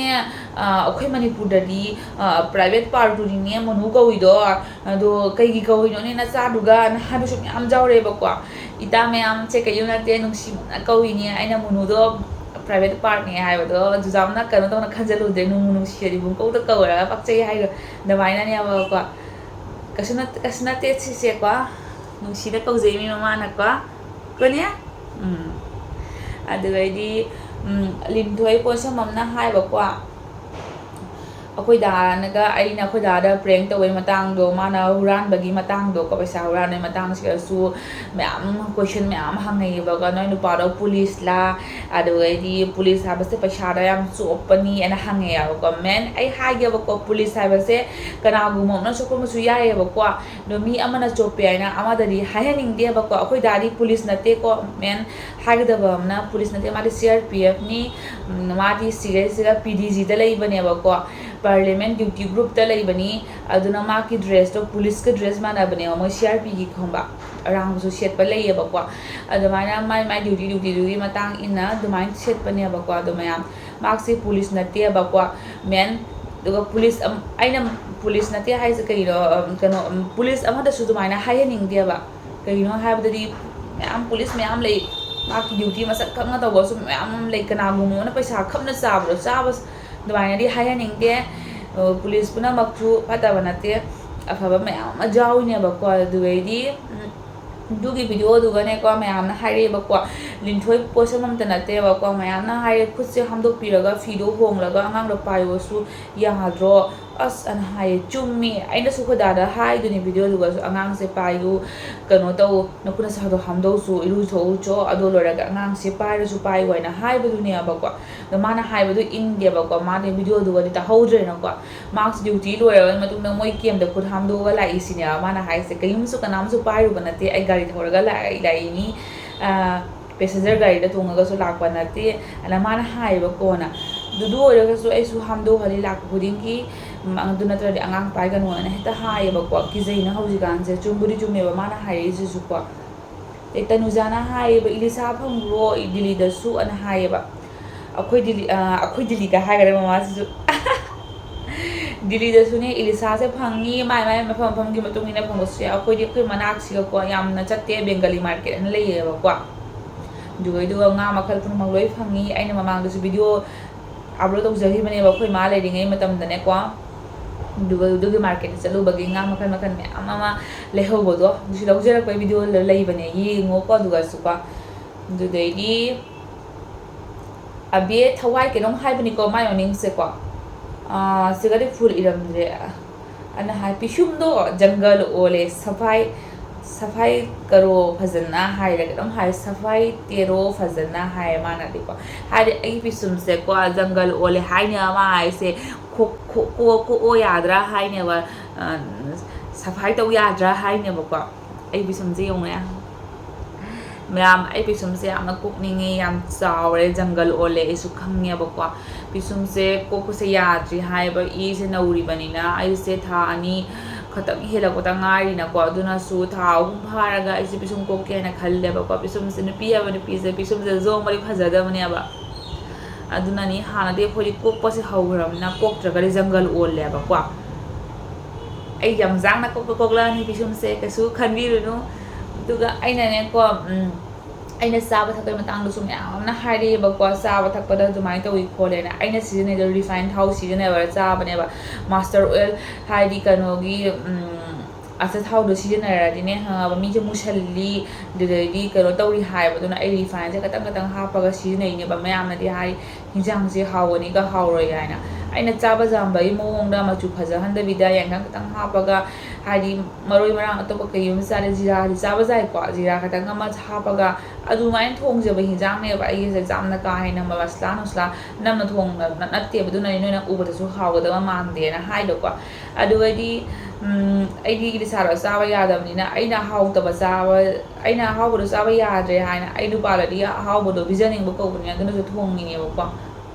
ꯑ, ꯑꯩꯈꯣꯏ ꯃꯅꯤꯄꯨꯔꯗꯗꯤ, ꯑ, private part ꯇꯨꯅꯤꯅꯦ ꯃꯣꯅꯨ ꯀꯧꯏꯗꯣ, ꯑꯗꯣ ꯀꯩꯒꯤ ꯀꯧꯏꯅꯣꯅꯦ ꯅꯆꯥꯗꯨꯒ?" ꯅ ꯍꯥꯏꯕꯁꯨ ꯃꯌꯥꯝ ꯌꯥꯎꯔꯛꯑꯦꯕꯀꯣ꯫ "ꯏꯇꯥ ꯃꯌꯥꯝ, ꯁꯦ ꯀꯩꯁꯨ ꯅꯠꯇꯦ, ꯅꯨꯡꯁꯤꯃꯟꯅ ꯀꯧꯏꯅꯦ, ꯑꯩꯅ ꯃꯣꯅꯨꯗꯣ private part ꯅꯦ ꯍꯥꯏꯕꯗꯣ ꯖꯨꯖꯥꯝꯅ ꯀꯩꯅꯣ ꯇꯧꯅ ꯈꯟꯖꯜꯂꯨꯗꯦ, ꯅꯨꯡꯕꯨ ꯅꯨꯡꯁꯤꯔꯗꯤ ꯄꯨꯡꯀꯧꯗ ꯀꯧꯔꯒ ꯄꯛꯆꯩ ꯍꯥꯏꯗꯣ ꯑꯗꯨꯃꯥꯏꯅꯅꯦꯕꯀꯣ꯫ ꯀꯩꯁꯨ ꯅꯠ-, ꯀꯩꯁꯨ ꯅꯠꯇꯦ ꯁꯤꯁꯦꯀꯣ, ꯅꯨꯡꯁꯤꯅ ꯀꯧꯖꯩ ꯃꯤ ꯃꯃꯥꯅꯀꯣ꯫ ꯀꯣꯅꯦ?" ꯎꯝ꯫ ꯑꯗꯨꯗꯩꯗꯤ, ꯎꯝ, ꯂꯤꯟꯊꯣꯏ ꯄꯣꯠꯁꯝꯕꯝꯅ ꯍꯥꯏꯕꯀꯣ, ꯑꯩꯈꯣꯏ ꯗꯥꯅꯒ ꯑꯩꯅ ꯑꯩꯈꯣꯏ ꯗꯥꯗ prank ꯇꯧꯕꯩ ꯃꯇꯥꯡꯗꯣ, ꯃꯥꯅ ꯍꯨꯔꯥꯟꯕꯒꯤ ꯃꯇꯥꯡꯗꯣ ꯀꯣ, ꯄꯩꯁꯥ ꯍꯨꯔꯥꯟꯕꯒꯤ ꯃꯇꯥꯡꯁꯤꯗꯁꯨ ꯃꯌꯥꯝ question ꯃꯌꯥꯝ ꯍꯪꯅꯩꯌꯦꯕꯀꯣ, "ꯅꯣꯏ ꯅꯨꯄꯥꯗꯣ ꯄꯨꯂꯤꯁꯂꯥ?" ꯑꯗꯨꯗꯩꯗꯤ, "ꯄꯨꯂꯤꯁ ꯍꯥꯏꯕꯁꯦ ꯄꯩꯁꯥꯗ ꯌꯥꯝ ꯆꯣꯞꯄꯅꯤ" ꯍꯥꯏꯅ ꯍꯪꯉꯦꯕꯀꯣ꯫ ꯃꯦꯟ, ꯑꯩ ꯍꯥꯏꯒꯦꯕꯀꯣ, ꯄꯨꯂꯤꯁ ꯍꯥꯏꯕꯁꯦ ꯀꯅꯥꯒꯨꯝꯕ ꯑꯃꯅ ꯆꯣꯞꯄꯝꯕꯁꯨ ꯌꯥꯏꯌꯦꯕꯀꯣ, ꯑꯗꯣ ꯃꯤ ꯑꯃꯅ ꯆꯣꯞꯄꯦ ꯍꯥꯏꯅ ꯑꯃꯗꯗꯤ ꯍꯥꯏꯍꯟꯅꯤꯡꯗꯦꯕꯀꯣ꯫ ꯑꯩꯈꯣꯏ ꯗꯥꯗꯤ ꯄꯨꯂꯤꯁ ꯅꯠꯇꯦꯀꯣ, ꯃꯦꯟ, ꯍꯥꯏꯒꯗꯕ ꯑꯃꯅ ꯄꯨꯂꯤꯁ ꯅꯠꯇꯦ, ꯃꯥꯗꯤ C R P F ꯅꯤ꯫ ꯎꯝ, ꯃꯥꯗꯤ ꯁꯤꯈꯩꯁꯤꯗ P D G ꯗ ꯂꯩꯕꯅꯦꯕꯀꯣ, Parliament Duty Group ꯇ ꯂꯩꯕꯅꯤ꯫ ꯑꯗꯨꯅ ꯃꯥꯒꯤ dress ꯇꯣ ꯄꯨꯂꯤꯁꯀ dress ꯃꯥꯟꯅꯕꯅꯦꯕ, ꯃꯣꯏ C R P ꯒꯤ ꯈꯪꯕ ꯑꯔꯥꯡꯕꯁꯨ ꯁꯦꯠꯄ ꯂꯩꯌꯦꯕꯀꯣ꯫ ꯑꯗꯨꯃꯥꯏꯅ ꯃꯥꯏ ꯃꯥꯏ duty duty ꯗꯨꯒꯤ ꯃꯇꯥꯡ ꯏꯟꯅ ꯑꯗꯨꯃꯥꯏꯅ ꯁꯦꯠꯄꯅꯦꯕꯀꯣ꯫ ꯑꯗꯣ ꯃꯌꯥꯝ, ꯃꯍꯥꯛꯁꯤ ꯄꯨꯂꯤꯁ ꯅꯠꯇꯦꯕꯀꯣ, ꯃꯦꯟ꯫ ꯑꯗꯨꯒ ꯄꯨꯂꯤꯁ ꯑꯝ-, ꯑꯩꯅ ꯄꯨꯂꯤꯁ ꯅꯠꯇꯦ ꯍꯥꯏꯁꯦ ꯀꯩꯅꯣ, ꯑꯝ, ꯀꯩꯅꯣ, ꯑꯝ, ꯄꯨꯂꯤꯁ ꯑꯃꯗꯁꯨ ꯑꯗꯨꯃꯥꯏꯅ ꯍꯥꯏꯍꯟꯅꯤꯡꯗꯦꯕ꯫ ꯀꯩꯒꯤꯅꯣ ꯍꯥꯏꯕꯗꯗꯤ ꯃꯌꯥꯝ ꯄꯨꯂꯤꯁ ꯃꯌꯥꯝ ꯂꯩ, ꯃꯍꯥꯛꯀꯤ duty ꯃꯁꯛ ꯈꯪꯅ ꯇꯧꯕꯁꯨ ꯃꯌꯥꯝ ꯑꯃ ꯂꯩ, ꯀꯅꯥꯒꯨꯝꯕ ꯑꯃꯅ ꯄꯩꯁꯥ ꯈꯞꯅ ꯆꯥꯕꯗꯣ, ꯆꯥꯕ ꯑꯗꯨꯃꯥꯏꯅꯗꯤ ꯍꯥꯏꯍꯟꯅꯤꯡꯗꯦ꯫ ꯑ, ꯄꯨꯂꯤꯁ ꯄꯨꯝꯅꯃꯛꯁꯨ ꯐꯠꯇꯕ ꯅꯠꯇꯦ, ꯑꯐꯕ ꯃꯌꯥꯝ ꯑꯃ ꯌꯥꯎꯔꯤꯅꯦꯕꯀꯣ꯫ ꯑꯗꯨꯗꯩꯗꯤ, ꯎꯝ, ꯑꯗꯨꯒꯤ video ꯗꯨꯒꯅꯦꯀꯣ, ꯃꯌꯥꯝꯅ ꯍꯥꯏꯔꯛꯑꯦꯕꯀꯣ, ꯂꯤꯟꯊꯣꯏ ꯄꯣꯠꯁꯝ ꯑꯝꯇ ꯅꯠꯇꯦꯕꯀꯣ, ꯃꯌꯥꯝꯅ ꯍꯥꯏꯔꯦ, "ꯈꯨꯠꯁꯦ ꯍꯥꯝꯗꯣꯛꯄꯤꯔꯒ ꯐꯤꯗꯣ ꯍꯣꯡꯂꯒ ꯑꯉꯥꯡꯗꯣ ꯄꯥꯏꯌꯣꯁꯨ ꯌꯥꯗ꯭ꯔꯣ?" ꯑꯁ, ꯑꯅ ꯍꯥꯏꯌꯦ, ꯆꯨꯝꯃꯤ꯫ ꯑꯩꯅꯁꯨ ꯑꯩꯈꯣꯏ ꯗꯥꯗ ꯍꯥꯏꯗꯨꯅꯦ video ꯗꯨꯒꯁꯨ, "ꯑꯉꯥꯡꯁꯦ ꯄꯥꯏꯌꯨ, ꯀꯩꯅꯣ ꯇꯧ, ꯅꯈꯨꯠ ꯅꯁꯥꯗꯣ ꯍꯥꯝꯗꯧꯁꯨ, ꯏꯔꯨꯊꯣꯛꯎꯆꯣ, ꯑꯗꯣ ꯂꯣꯏꯔꯒ ꯑꯉꯥꯡꯁꯦ ꯄꯥꯏꯔꯁꯨ ꯄꯥꯏꯌꯨ" ꯍꯥꯏꯅ ꯍꯥꯏꯕꯗꯨꯅꯦꯕꯀꯣ꯫ ꯑꯗꯣ ꯃꯥꯅ ꯍꯥꯏꯕꯗꯨ ꯏꯟꯗꯦꯕꯀꯣ, ꯃꯥꯗꯤ video ꯗꯨꯒꯗꯤ ꯇꯥꯍꯧꯗ꯭ꯔꯦꯅꯀꯣ꯫ ꯃꯥꯁꯨ duty ꯂꯣꯏꯔꯕ ꯃꯇꯨꯡꯗ ꯃꯣꯏ camp ꯇ ꯈꯨꯠ ꯍꯥꯝꯗꯣꯛꯑꯒ ꯂꯥꯛꯏꯁꯤꯅꯦꯕ꯫ ꯃꯥꯅ ꯍꯥꯏꯁꯦ, "ꯀꯔꯤꯝꯁꯨ ꯀꯅꯥꯝꯁꯨ ꯄꯥꯏꯔꯨꯕ ꯅꯠꯇꯦ, ꯑꯩ ꯒꯥꯔꯤ ꯊꯧꯔꯒ ꯂꯥꯛꯏ, ꯂꯥꯛꯏꯅꯤ꯫ ꯑꯥ, passenger ꯒꯥꯔꯤꯗ ꯇꯣꯡꯉꯒꯁꯨ ꯂꯥꯛꯄ ꯅꯠꯇꯦ" ꯑꯅ ꯃꯥꯅ ꯍꯥꯏꯌꯦꯕ ꯀꯣꯟꯅ꯫ ꯑꯗꯨ ꯑꯣꯏꯔꯒꯁꯨ ꯑꯩꯁꯨ ꯍꯥꯝꯗꯣꯛꯍꯜꯂꯤ ꯂꯥꯛꯄ ꯈꯨꯗꯤꯡꯒꯤ꯫ ꯎꯝ, ꯑꯗꯨ ꯅꯠꯇ꯭ꯔꯗꯤ ꯑꯉꯥꯡ ꯄꯥꯏꯒꯅꯨ ꯍꯥꯏꯅ ꯍꯦꯛꯇ ꯍꯥꯏꯌꯦꯕꯀꯣ, ꯀꯤꯖꯩꯅ ꯍꯧꯖꯤꯛꯀꯥꯟꯁꯦ꯫ ꯆꯨꯝꯕꯨꯗꯤ ꯆꯨꯝꯃꯦꯕ ꯃꯥꯅ ꯍꯥꯏꯔꯛꯏꯁꯤꯁꯨꯀꯣ꯫ ꯑꯗꯩ ꯇꯅꯨꯖꯥꯅ ꯍꯥꯏꯌꯦꯕ, "ꯏꯂꯤꯁꯥ ꯐꯪꯕ꯭ꯔꯣ ꯗꯤꯜꯂꯤꯗꯁꯨ?" ꯑꯅ ꯍꯥꯏꯌꯦꯕ꯫ ꯑꯩꯈꯣꯏ ꯗꯤꯜꯂꯤ, ꯑ, ꯑꯩꯈꯣꯏ ꯗꯤꯜꯂꯤꯗ ꯍꯥꯏꯈꯔꯦ ꯃꯃꯥꯁꯤꯁꯨ꯫ ꯗꯤꯜꯂꯤꯗꯁꯨꯅꯦ ꯏꯂꯤꯁꯥꯁꯦ ꯐꯪꯉꯤ, ꯃꯥꯏ ꯃꯥꯏ ꯃꯐꯝ ꯃꯐꯝꯒꯤ ꯃꯇꯨꯡ ꯏꯟꯅ ꯐꯪꯕꯁꯨ ꯌꯥꯏ꯫ ꯑꯩꯈꯣꯏꯗꯤ ꯑꯩꯈꯣꯏ ꯃꯅꯥꯛꯁꯤꯒꯀꯣ ꯌꯥꯝꯅ ꯆꯠꯇꯦ, ꯕꯦꯡꯒꯂꯤ ꯃꯥꯔꯀꯦꯠ ꯑꯅ ꯂꯩꯌꯦꯕꯀꯣ꯫ ꯑꯗꯨꯒ, ꯑꯗꯨꯒ ꯉꯥ ꯃꯈꯜ ꯄꯨꯝꯅꯃꯛ ꯂꯣꯏ ꯐꯪꯉꯤ꯫ ꯑꯩꯅ ꯃꯃꯥꯡꯗꯁꯨ ꯚꯤꯗꯤꯑꯣ ꯑꯞꯂꯣꯗ ꯇꯧꯖꯈꯤꯕꯅꯦꯕ, ꯑꯩꯈꯣꯏ ꯃꯥ ꯂꯩꯔꯤꯉꯩ ꯃꯇꯝꯗꯅꯦꯀꯣ꯫ ꯑꯗꯨꯒ ꯑꯗꯨꯒꯤ ꯃꯥꯔꯀꯦꯠꯇ ꯆꯠꯂꯨꯕꯒꯤ ꯉꯥ ꯃꯈꯜ ꯃꯈꯜ ꯃꯌꯥꯝ ꯑꯃ ꯂꯩꯍꯧꯕꯗꯣ, ꯑꯗꯨꯁꯨ ꯂꯧꯖꯔꯛꯄꯒꯤ ꯚꯤꯗꯤꯑꯣ ꯂꯩꯕꯅꯦ, ꯌꯦꯡꯉꯣꯀꯣ ꯑꯗꯨꯒꯁꯨꯀꯣ꯫ ꯑꯗꯨꯗꯩꯗꯤ ꯑꯕꯦ ꯊꯋꯥꯏ ꯀꯩꯅꯣꯝ ꯍꯥꯏꯕꯅꯤꯀꯣ, ꯃꯥꯏ ꯃꯃꯤꯡꯁꯦꯀꯣ꯫ ꯑꯥ, ꯁꯤꯒꯗꯤ ꯐꯨꯜ ꯏꯔꯝꯗ꯭ꯔꯦ꯫ ꯑꯅ ꯍꯥꯏ, "ꯄꯤꯁꯨꯝꯗꯣ ꯖꯪꯒꯜ ꯑꯣꯜꯂꯦ, ꯁꯐꯥꯏ, ꯁꯐꯥꯏ ꯀꯔꯣ ꯐꯖꯅ" ꯍꯥꯏꯔ ꯀꯩꯅꯣꯝ ꯍꯥꯏ, "ꯁꯐꯥꯏ ꯇꯦꯔꯣ ꯐꯖꯅ" ꯍꯥꯏꯌꯦ ꯃꯥꯅꯗꯤꯀꯣ꯫ ꯍꯥꯏꯗꯤ ꯑꯩꯒꯤ ꯄꯤꯁꯨꯝꯁꯦꯀꯣ ꯖꯪꯒꯜ ꯑꯣꯜꯂꯦ ꯍꯥꯏꯅꯦꯕ ꯃꯥ ꯍꯥꯏꯁꯦ, "ꯀꯣꯛ-, ꯀꯣꯛ-, ꯀꯣꯛ-, ꯀꯣꯛꯑꯣ ꯌꯥꯗ꯭ꯔꯥ?" ꯍꯥꯏꯅꯦꯕ, ꯑ, "ꯁꯐꯥꯏ ꯇꯧ ꯌꯥꯗ꯭ꯔꯥ?" ꯍꯥꯏꯅꯦꯕꯀꯣ꯫ ꯑꯩ ꯄꯤꯁꯨꯝꯁꯦ ꯌꯦꯡꯉꯨꯅꯦ꯫ ꯃꯌꯥꯝ, ꯑꯩ ꯄꯤꯁꯨꯝꯁꯦ ꯌꯥꯝꯅ ꯀꯣꯛꯅꯤꯡꯉꯤ, ꯌꯥꯝ ꯆꯥꯎꯔꯦ, ꯖꯪꯒꯜ ꯑꯣꯜꯂꯦ, ꯑꯩꯁꯨ ꯈꯪꯉꯦꯕꯀꯣ꯫ ꯄꯤꯁꯨꯝꯁꯦ ꯀꯣꯛꯄꯁꯦ ꯌꯥꯗ꯭ꯔꯤ ꯍꯥꯏꯕ, ꯏꯁꯦ ꯅꯧꯔꯤꯕꯅꯤꯅ꯫ ꯑꯩꯁꯦ ꯊꯥ ꯑꯅꯤ ꯈꯛꯇꯪ ꯍꯦꯜꯂꯛꯄꯗ ꯉꯥꯏꯔꯤꯅꯀꯣ, ꯑꯗꯨꯅꯁꯨ ꯊꯥ ꯑꯍꯨꯝ ꯐꯥꯔꯒ ꯑꯩꯁꯦ ꯄꯤꯁꯨꯝ ꯀꯣꯛꯀꯦ ꯍꯥꯏꯅ ꯈꯜꯂꯦꯕꯀꯣ꯫ ꯄꯤꯁꯨꯝꯁꯦ, ꯅꯨꯄꯤ ꯍꯥꯏꯕ ꯅꯨꯄꯤꯁꯦ ꯄꯤꯁꯨꯝꯁꯦ ꯖꯣꯝ ꯃꯔꯤ ꯐꯖꯗꯕꯅꯦꯕ꯫ ꯑꯗꯨꯅꯅꯤ, ꯍꯥꯟꯅꯗꯤ ꯑꯩꯈꯣꯏꯗꯤ ꯀꯣꯛꯄꯁꯦ ꯍꯧꯈ꯭ꯔꯕꯅꯤꯅ, ꯀꯣꯛꯇ꯭ꯔꯒꯗꯤ ꯖꯪꯒꯜ ꯑꯣꯜꯂꯦꯕꯀꯣ꯫ ꯑꯩ ꯌꯥꯝ ꯌꯥꯡꯅ ꯀꯣꯛꯄ ꯀꯣꯛꯂꯛꯑꯅꯤ ꯄꯤꯁꯨꯝꯁꯦ, ꯀꯩꯁꯨ ꯈꯟꯕꯤꯔꯨꯅꯨ꯫ ꯑꯗꯨꯒ ꯑꯩꯅꯅꯦꯀꯣ, ꯎꯝ, ꯑꯩꯅ ꯆꯥꯕ ꯊꯛꯄꯒꯤ ꯃꯇꯥꯡꯗꯁꯨ ꯃꯌꯥꯝ ꯑꯃꯅ ꯍꯥꯏꯔꯛꯑꯦꯕꯀꯣ, ꯆꯥꯕ ꯊꯛꯄꯗ ꯑꯗꯨꯃꯥꯏꯅ ꯇꯧꯏ ꯈꯣꯠꯂꯦꯅ꯫ ꯑꯩꯅ ꯁꯤꯖꯤꯟꯅꯩꯗꯣ ꯔꯤꯐꯥꯏꯟ ꯊꯥꯎ ꯁꯤꯖꯤꯟꯅꯕ ꯆꯥꯕꯅꯦꯕ, ꯃꯥꯁꯇꯔ ꯑꯣꯏꯜ, ꯍꯥꯏꯗꯤ ꯀꯩꯅꯣꯒꯤ, ꯎꯝ, ꯑꯆꯥꯊꯥꯎꯗꯣ ꯁꯤꯖꯤꯟꯅꯔꯗꯤꯅꯦ, ꯈꯪꯉꯕ, ꯃꯤꯁꯦ ꯃꯨꯁꯜꯂꯤ, ꯑꯗꯨꯗꯩꯗꯤ ꯀꯩꯅꯣ ꯇꯧꯔꯤ ꯍꯥꯏꯕꯗꯨꯅ ꯑꯩ ꯔꯤꯐꯥꯏꯟꯁꯦ ꯈꯇꯪ ꯈꯇꯪ ꯍꯥꯞꯄꯒ ꯁꯤꯖꯤꯟꯅꯩꯅꯦꯕ꯫ ꯃꯌꯥꯝꯅꯗꯤ ꯍꯥꯏ, "ꯍꯤꯟꯖꯥꯡꯁꯦ ꯍꯥꯎꯒꯅꯤꯒ ꯍꯥꯎꯔꯣꯏ" ꯍꯥꯏꯅ꯫ ꯑꯩꯅ ꯆꯥꯕ ꯆꯥꯝꯕꯒꯤ ꯃꯑꯣꯡꯗ ꯃꯆꯨ ꯐꯖꯍꯟꯗꯕꯤꯗ ꯌꯥꯏꯉꯪ ꯈꯇꯪ ꯍꯥꯞꯄꯒ, ꯍꯥꯏꯗꯤ ꯃꯔꯣꯏ ꯃꯔꯥꯡ ꯑꯇꯣꯞꯄ ꯀꯩꯒꯨꯝꯕ ꯆꯥꯔꯦ, ꯖꯤꯔꯥꯗꯤ ꯆꯥꯕ ꯌꯥꯏꯀꯣ, ꯖꯤꯔꯥ ꯈꯇꯪ ꯑꯃ ꯍꯥꯞꯄꯒ ꯑꯗꯨꯃꯥꯏꯅ ꯊꯣꯡꯖꯕ ꯍꯤꯟꯖꯥꯡꯅꯦꯕ꯫ ꯑꯩꯒꯤꯁꯦ ꯌꯥꯝꯅ ꯀꯥ ꯍꯦꯟꯅ ꯃꯁꯂꯥ ꯅꯨꯁꯂꯥ ꯅꯝꯅ ꯊꯣꯡꯕ ꯅꯠꯇꯦꯕ, ꯑꯗꯨꯅꯅꯦ ꯅꯣꯏꯅ ꯎꯕꯗꯁꯨ ꯍꯥꯎꯒꯗꯕ ꯃꯥꯟꯗꯦꯅ ꯍꯥꯏꯗꯣꯀꯣ꯫ ꯑꯗꯨꯒꯗꯤ, ꯎꯝ, ꯑꯩꯗꯤ ꯏꯂꯤꯁꯥꯗꯣ ꯆꯥꯕ ꯌꯥꯗꯕꯅꯤꯅ, ꯑꯩꯅ ꯍꯥꯎꯇꯕ ꯆꯥꯕ, ꯑꯩꯅ ꯑꯍꯥꯎꯕꯗꯣ ꯆꯥꯕ ꯌꯥꯗ꯭ꯔꯦ ꯍꯥꯏꯅ ꯑꯩ ꯅꯨꯄꯥꯗꯗꯤ ꯑꯍꯥꯎꯕꯗꯣ ꯄꯤꯖꯅꯤꯡꯕ ꯀꯧꯕꯅꯤꯅ, ꯑꯗꯨꯅꯁꯨ ꯊꯣꯡꯉꯤꯅꯦꯕꯀꯣ꯫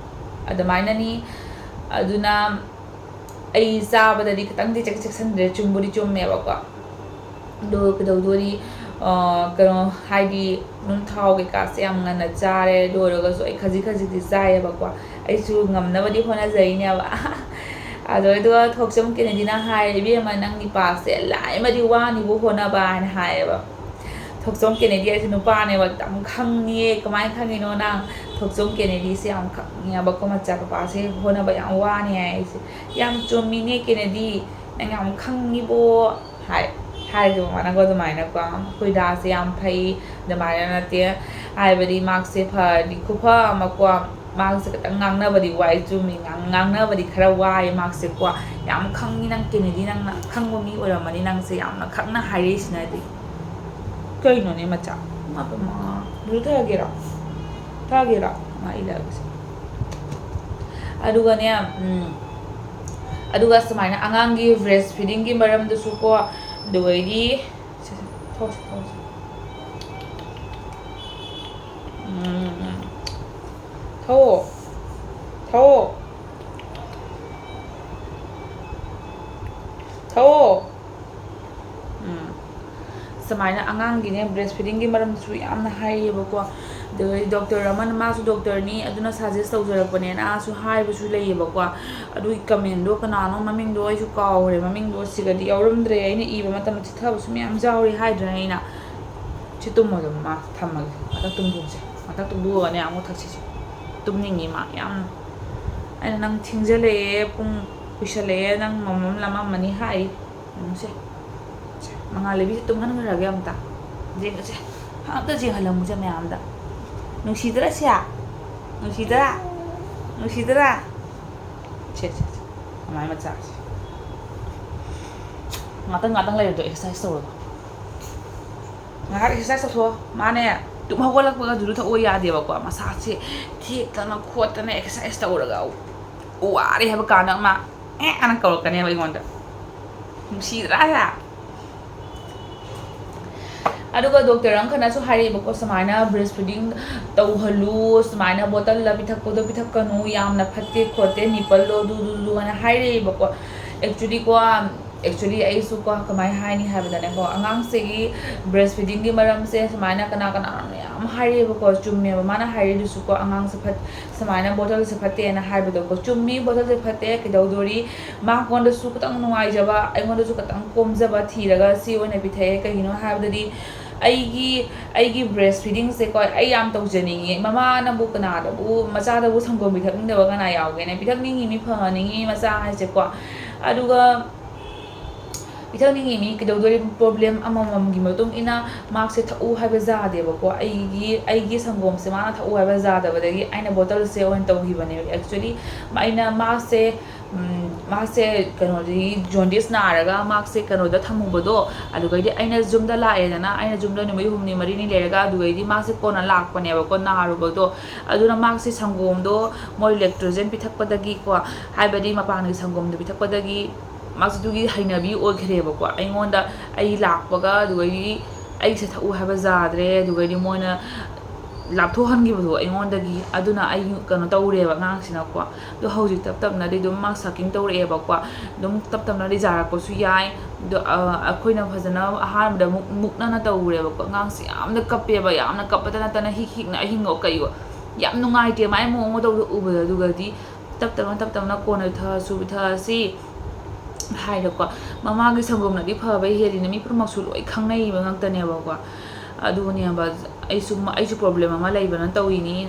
ꯑꯗꯨꯃꯥꯏꯅꯅꯤ꯫ ꯑꯗꯨꯅ ꯑꯩ ꯆꯥꯕꯗꯗꯤ ꯈꯤꯇꯪꯗꯤ ꯆꯦꯛ-, ꯆꯦꯛꯁꯤꯟꯗ꯭ꯔꯦ, ꯆꯨꯝꯕꯨꯗꯤ ꯆꯨꯝꯃꯦꯕꯀꯣ꯫ ꯑꯗꯣ ꯀꯩꯗꯧꯗꯣꯔꯤ, ꯑ, ꯀꯩꯅꯣ ꯍꯥꯏꯗꯤ ꯑꯗꯨꯝ ꯊꯥꯎ ꯀꯩꯀꯥꯁꯦ ꯌꯥꯝ ꯉꯟꯅ ꯆꯥꯔꯦ꯫ ꯑꯗꯨ ꯑꯣꯏꯔꯒꯁꯨ ꯑꯩ ꯈꯖꯤꯛ ꯈꯖꯤꯛꯇꯤ ꯆꯥꯏꯌꯦꯕꯀꯣ꯫ ꯑꯩꯁꯨ ꯉꯝꯅꯕꯗꯤ ꯍꯣꯠꯅꯖꯩꯅꯦꯕ꯫ ꯑꯗꯣ ꯑꯗꯨꯒ ꯊꯣꯛꯆꯝ ꯀꯦꯅꯦꯗꯤꯅ ꯍꯥꯏꯔꯦ, "ꯏꯕꯦꯝꯃ, ꯅꯪ ꯅꯤꯄꯥꯁꯦ ꯂꯥꯏꯃꯗꯤ ꯋꯥꯅꯤꯕꯨ ꯍꯣꯠꯅꯕ" ꯍꯥꯏꯅ ꯍꯥꯏꯌꯦꯕ꯫ ꯊꯣꯛꯆꯣꯝ ꯀꯦꯅꯦꯗꯤ ꯍꯥꯏꯁꯦ ꯅꯨꯄꯥꯅꯦꯕ, ꯌꯥꯝ ꯈꯪꯉꯤꯌꯦ꯫ ꯀꯃꯥꯏꯅ ꯈꯪꯉꯤꯅꯣ ꯅꯪ? ꯊꯣꯛꯆꯣꯝ ꯀꯦꯅꯦꯗꯤꯁꯦ ꯌꯥꯝ ꯈꯪꯉꯦꯕꯀꯣ, ꯃꯆꯥ ꯅꯨꯄꯥꯁꯦ ꯍꯣꯠꯅꯕ ꯌꯥꯝ ꯋꯥꯅꯤ ꯍꯥꯏ꯫ ꯑꯩꯁꯦ, "ꯌꯥꯝ ꯆꯨꯝꯃꯤꯅꯦ ꯀꯦꯅꯦꯗꯤ, ꯅꯪ ꯌꯥꯝ ꯈꯪꯉꯤꯕꯣ" ꯍꯥꯏ, ꯍꯥꯏꯔꯦꯕ ꯃꯥꯅꯀꯣ ꯑꯗꯨꯃꯥꯏꯅꯀꯣ꯫ ꯑꯩꯈꯣꯏ ꯗꯥꯁꯦ ꯌꯥꯝ ꯐꯩ, ꯑꯗꯨꯃꯥꯏꯅ ꯅꯠꯇꯦ, ꯍꯥꯏꯕꯗꯤ ꯃꯥꯁꯦ ꯐꯗꯤ ꯈꯨꯐ ꯑꯃꯀꯣ꯫ ꯃꯥꯁꯦ ꯈꯤꯇꯪ ꯉꯥꯡꯅꯕꯗꯤ ꯋꯥꯏ, ꯆꯨꯝꯃꯤ, ꯉꯥꯡ-, ꯉꯥꯡꯅꯕꯗꯤ ꯈꯔ ꯋꯥꯏ ꯃꯥꯁꯦꯀꯣ꯫ "ꯌꯥꯝ ꯈꯪꯉꯤ ꯅꯪ ꯀꯦꯅꯦꯗꯤ, ꯅꯪꯅ ꯈꯪꯕ ꯃꯤ ꯑꯣꯏꯔꯝꯃꯅꯤ ꯅꯪꯁꯦ", ꯌꯥꯝꯅ ꯈꯪꯅ ꯍꯥꯏꯔꯛꯏꯁꯤꯅꯗꯤ꯫ ꯀꯩꯅꯣꯅꯦ ꯃꯆꯥ? ꯏꯃꯥ ꯄꯦꯝꯃ, ꯅꯨꯗꯜ ꯊꯛꯑꯒꯦꯔꯣ? ꯊꯛꯑꯒꯦꯔꯣ? ꯃꯥ ꯏꯜꯂꯛꯑꯒꯦꯁꯦ꯫ ꯑꯗꯨꯒꯅꯦ, ꯎꯝ, ꯑꯗꯨꯒ ꯁꯨꯃꯥꯏꯅ ꯑꯉꯥꯡꯒꯤ breast feedingꯒꯤ ꯃꯔꯝꯗꯁꯨꯀꯣ, ꯑꯗꯨꯗꯩꯗꯤ, ꯁꯦ, ꯁꯦ, ꯊꯣꯛꯁꯦ, ꯊꯣꯛꯁꯦ꯫ ꯎꯝ, ꯎꯝ꯫ ꯊꯣꯛꯑꯣ꯫ ꯊꯣꯛꯑꯣ꯫ ꯊꯣꯛꯑꯣ꯫ ꯎꯝ꯫ ꯁꯨꯃꯥꯏꯅ ꯑꯉꯥꯡꯒꯤꯅꯦ, breast feedingꯒꯤ ꯃꯔꯝꯗꯁꯨ ꯌꯥꯝꯅ ꯍꯥꯏꯌꯦꯕꯀꯣ꯫ ꯑꯗꯨꯒ ꯗꯣꯛꯇꯔ ꯑꯃꯅ, ꯃꯥꯁꯨ ꯗꯣꯛꯇꯔꯅꯤ, ꯑꯗꯨꯅ suggest ꯇꯧꯖꯔꯛꯄꯅꯦꯅ ꯃꯥꯁꯨ ꯍꯥꯏꯕꯁꯨ ꯂꯩꯌꯦꯕꯀꯣ꯫ ꯑꯗꯨꯒꯤ commentꯗꯣ ꯀꯅꯥꯅꯣ, ꯃꯃꯤꯡꯗꯣ ꯑꯩꯁꯨ ꯀꯥꯎꯈ꯭ꯔꯦ, ꯃꯃꯤꯡꯗꯣ ꯁꯤꯒꯗꯤ ꯌꯥꯎꯔꯝꯗ꯭ꯔꯦ, ꯑꯩꯅ ꯏꯕ ꯃꯇꯝꯗ ꯆꯤꯊꯕꯁꯨ ꯃꯌꯥꯝ ꯌꯥꯎꯔꯤ ꯍꯥꯏꯗ꯭ꯔꯥ ꯑꯩꯅ꯫ ꯁꯤ ꯇꯨꯝꯃꯣ ꯑꯗꯨꯝ, ꯃꯥ ꯊꯝꯃꯒꯦ, ꯉꯥꯛꯇꯪ ꯇꯨꯝꯊꯣꯛꯁꯦ, ꯉꯥꯛꯇꯪ ꯇꯨꯝꯊꯣꯛꯑꯒꯅꯦ ꯑꯃꯨꯛ ꯊꯛꯁꯤꯁꯦ꯫ ꯇꯨꯝꯅꯤꯡꯉꯤ ꯃꯥ ꯌꯥꯝꯅ꯫ ꯑꯩꯅ, "ꯅꯪ ꯊꯦꯡꯖꯜꯂꯛꯑꯦ, ꯄꯨꯡ ꯀꯨꯏꯁꯜꯂꯛꯑꯦ, ꯅꯪ ꯃꯃꯝ ꯂꯃꯝꯃꯅꯤ" ꯍꯥꯏꯔꯤ꯫ ꯌꯦꯡꯉꯨꯁꯦ꯫ ꯁꯦ, ꯃꯉꯥꯜꯂꯩꯕꯤꯁꯦ ꯇꯨꯝꯍꯟꯈ꯭ꯔꯒꯦ ꯑꯝꯇ꯫ ꯌꯦꯡꯉꯨꯁꯦ꯫ ꯑꯝꯇ ꯌꯦꯡꯍꯜꯂꯝꯃꯨꯁꯦ ꯃꯌꯥꯝꯗ꯫ ꯅꯨꯡꯁꯤꯗ꯭ꯔꯥ ꯁꯦ? ꯅꯨꯡꯁꯤꯗ꯭ꯔꯥ? ꯅꯨꯡꯁꯤꯗ꯭ꯔꯥ? ꯁꯦ, ꯁꯦ, ꯁꯦ꯫ ꯃꯃꯥꯏ ꯃꯆꯥꯁꯦ꯫ ꯉꯥꯛꯇꯪ, ꯉꯥꯛꯇꯪ ꯂꯩꯔꯗꯣ exercise ꯇꯧꯔꯒ꯫ ꯉꯥꯏꯍꯥꯛ exercise ꯇꯧꯊꯣꯛꯑꯣ꯫ ꯃꯥꯅꯦ, ꯇꯨꯝ ꯍꯧꯒꯠꯂꯛꯄꯒ ꯖꯨꯔꯨ ꯊꯛꯑꯣ ꯌꯥꯗꯦꯕꯀꯣ꯫ ꯃꯁꯥꯁꯦ ꯊꯦꯛꯇꯅ ꯈꯣꯠꯇꯅ exercise ꯇꯧꯔꯒ ꯋꯥꯔꯦ ꯍꯥꯏꯕ ꯀꯥꯟꯗ ꯃꯥ ꯑꯦ ꯑꯅ ꯀꯧꯔꯛꯀꯅꯦꯕ ꯑꯩꯉꯣꯟꯗ꯫ ꯅꯨꯡꯁꯤꯗ꯭ꯔꯥ ꯌꯥ? ꯑꯗꯨꯒ ꯗꯣꯛꯇꯔ ꯑꯃꯈꯛꯅꯁꯨ ꯍꯥꯏꯔꯛꯑꯦꯕꯀꯣ, ꯁꯨꯃꯥꯏꯅ breast feeding ꯇꯧꯍꯜꯂꯨ, ꯁꯨꯃꯥꯏꯅ ꯕꯣꯇꯜꯗ ꯄꯤꯊꯛꯄꯗꯣ ꯄꯤꯊꯛꯀꯅꯨ, ꯌꯥꯝꯅ ꯐꯠꯇꯦ ꯈꯣꯠꯇꯦ, ꯅꯤꯄꯜꯗꯣ ꯗꯨ ꯗꯨ ꯗꯨ ꯍꯥꯏꯅ ꯍꯥꯏꯔꯛꯑꯦꯕꯀꯣ꯫ Actually ꯀꯣ, Actually ꯑꯩꯁꯨ ꯀꯣ ꯀꯃꯥꯏꯅ ꯍꯥꯏꯅꯤ ꯍꯥꯏꯕꯗꯅꯦꯀꯣ, ꯑꯉꯥꯡꯁꯤꯒꯤ breast feedingꯒꯤ ꯃꯔꯝꯁꯦ ꯁꯨꯃꯥꯏꯅ ꯀꯅꯥ ꯀꯅꯥꯅꯣ ꯌꯥꯝ ꯍꯥꯏꯔꯛꯑꯦꯕꯀꯣ꯫ ꯆꯨꯝꯃꯦꯕ ꯃꯥꯅ ꯍꯥꯏꯔꯤꯗꯨꯁꯨꯀꯣ, ꯑꯉꯥꯡꯁꯦ ꯐꯠ ꯁꯨꯃꯥꯏꯅ ꯕꯣꯇꯜꯁꯦ ꯐꯠꯇꯦꯅ ꯍꯥꯏꯕꯗꯣꯀꯣ꯫ ꯆꯨꯝꯃꯤ, ꯕꯣꯇꯜꯁꯦ ꯐꯠꯇꯦ꯫ ꯀꯩꯗꯧꯗꯣꯔꯤ, ꯃꯉꯣꯟꯗꯁꯨ ꯈꯤꯇꯪ ꯅꯨꯡꯉꯥꯏꯖꯕ, ꯑꯩꯉꯣꯟꯗꯁꯨ ꯈꯤꯇꯪ ꯀꯣꯝꯖꯕ ꯊꯤꯔꯒ ꯁꯤ ꯑꯣꯏꯅ ꯄꯤꯊꯛꯑꯦ꯫ ꯀꯩꯒꯤꯅꯣ ꯍꯥꯏꯕꯗꯗꯤ ꯑꯩꯒꯤ ꯑꯩꯒꯤ breast feedingꯁꯦꯀꯣ ꯑꯩ ꯌꯥꯝ ꯇꯧꯖꯅꯤꯡꯉꯤ꯫ ꯃꯃꯥꯅꯕꯨ ꯀꯅꯥꯗꯕꯨ, ꯃꯆꯥꯗꯕꯨ ꯁꯪꯒꯣꯝ ꯄꯤꯊꯛꯅꯤꯡꯗꯕ ꯀꯅꯥ ꯌꯥꯎꯒꯦꯅꯦ? ꯄꯤꯊꯛꯅꯤꯡꯉꯤꯃꯤ, ꯐꯍꯟꯅꯤꯡꯉꯤ ꯃꯆꯥ ꯍꯥꯏꯁꯦꯀꯣ꯫ ꯑꯗꯨꯒ ꯄꯤꯊꯛꯅꯤꯡꯉꯤꯃꯤ, ꯀꯩꯗꯧꯗꯣꯔꯤ? Problem ꯑꯃꯃꯝꯒꯤ ꯃꯇꯨꯡ ꯏꯟꯅ ꯃꯥꯁꯦ ꯊꯛꯎ ꯍꯥꯏꯕ ꯌꯥꯗꯦꯕꯀꯣ꯫ ꯑꯩꯒꯤ ꯑꯩꯒꯤ ꯁꯪꯒꯣꯝꯁꯦ ꯃꯥꯅ ꯊꯛꯎ ꯍꯥꯏꯕ ꯌꯥꯗꯕꯗꯒꯤ ꯑꯩꯅ ꯕꯣꯇꯜꯁꯦ ꯑꯣꯏꯅ ꯇꯧꯈꯤꯕꯅꯦꯕ꯫ Actually ꯑꯩꯅ ꯃꯥꯁꯦ ꯎꯝ, ꯃꯥꯁꯦ ꯀꯩꯅꯣꯗꯒꯤ jaundice ꯅꯥꯔꯒ ꯃꯥꯁꯦ ꯀꯩꯅꯣꯗ ꯊꯝꯃꯨꯕꯗꯣ, ꯑꯗꯨꯒꯩꯗꯤ ꯑꯩꯅ ꯌꯨꯝꯗ ꯂꯥꯛꯑꯦꯗꯅ, ꯑꯩꯅ ꯌꯨꯝꯗ ꯅꯨꯃꯤꯠ ꯍꯨꯝꯅꯤ ꯃꯔꯤꯅꯤ ꯂꯩꯔꯒ, ꯑꯗꯨꯒꯩꯗꯤ ꯃꯥꯁꯦ ꯀꯣꯟꯅ ꯂꯥꯛꯄꯅꯦꯕꯀꯣ, ꯅꯥꯔꯨꯕꯗꯣ꯫ ꯑꯗꯨꯅ ꯃꯥꯁꯦ ꯁꯪꯒꯣꯝꯗꯣ, ꯃꯣꯏ lactogen ꯄꯤꯊꯛꯄꯗꯒꯤꯀꯣ, ꯍꯥꯏꯕꯗꯤ ꯃꯄꯥꯟꯒꯤ ꯁꯪꯒꯣꯝꯗꯣ ꯄꯤꯊꯛꯄꯗꯒꯤ ꯃꯥꯁꯦ ꯑꯗꯨꯒꯤ ꯍꯩꯅꯕꯤ ꯑꯣꯏꯈ꯭ꯔꯦꯕꯀꯣ꯫ ꯑꯩꯉꯣꯟꯗ, ꯑꯩ ꯂꯥꯛꯄꯒ ꯑꯗꯨꯒꯩꯗꯤ ꯑꯩꯁꯦ ꯊꯛꯎ ꯍꯥꯏꯕ ꯌꯥꯗ꯭ꯔꯦ, ꯑꯗꯨꯒꯩꯗꯤ ꯃꯣꯏꯅ ꯂꯥꯞꯊꯣꯛꯍꯟꯈꯤꯕꯗꯣ ꯑꯩꯉꯣꯟꯗꯒꯤ, ꯑꯗꯨꯅ ꯑꯩ ꯀꯩꯅꯣ ꯇꯧꯔꯦꯕ ꯑꯉꯥꯡꯁꯤꯅꯀꯣ꯫ ꯑꯗꯣ ꯍꯧꯖꯤꯛ ꯇꯞ ꯇꯞꯅꯗꯤ ꯑꯗꯨꯝ ꯃꯥ sucking ꯇꯧꯔꯛꯑꯦꯕꯀꯣ꯫ ꯑꯗꯨꯝ ꯇꯞ ꯇꯞꯅꯗꯤ ꯌꯥꯔꯛꯄꯁꯨ ꯌꯥꯏ꯫ ꯑꯗꯣ, ꯑ, ꯑꯩꯈꯣꯏꯅ ꯐꯖꯅ ꯑꯍꯥꯟꯕꯗ ꯃꯨꯛ-, ꯃꯨꯛꯅꯅ ꯇꯧꯔꯦꯕꯀꯣ꯫ ꯑꯉꯥꯡꯁꯦ ꯌꯥꯝꯅ ꯀꯞꯄꯦꯕ, ꯌꯥꯝꯅ ꯀꯞꯄꯗ ꯅꯠꯇꯅ ꯍꯤꯛ ꯍꯤꯛꯅ ꯑꯍꯤꯡꯒ ꯀꯩꯒ ꯌꯥꯝ ꯅꯨꯡꯉꯥꯏꯇꯦ ꯃꯥꯏ ꯃꯑꯣꯡ ꯃꯇꯧꯗꯣ ꯎꯕꯗ꯫ ꯑꯗꯨꯒꯗꯤ ꯇꯞ ꯇꯞꯅ, ꯇꯞ ꯇꯞꯅ ꯀꯣꯟꯅ ꯊꯛꯑꯁꯨ ꯊꯛꯑꯁꯤ ꯍꯥꯏꯔꯦꯀꯣ꯫ ꯃꯃꯥꯒꯤ ꯁꯪꯒꯣꯝꯅꯗꯤ ꯐꯕ ꯍꯦꯜꯂꯤꯅ ꯃꯤ ꯄꯨꯝꯅꯃꯛꯁꯨ ꯂꯣꯏ ꯈꯪꯅꯩꯕ ꯉꯥꯛꯇꯅꯦꯕꯀꯣ꯫ ꯑꯗꯨꯅꯦꯕ ꯑꯩꯁꯨ, ꯑꯩꯁꯨ problem ꯑꯃ ꯂꯩꯕꯅ ꯇꯧꯔꯤꯅꯤ꯫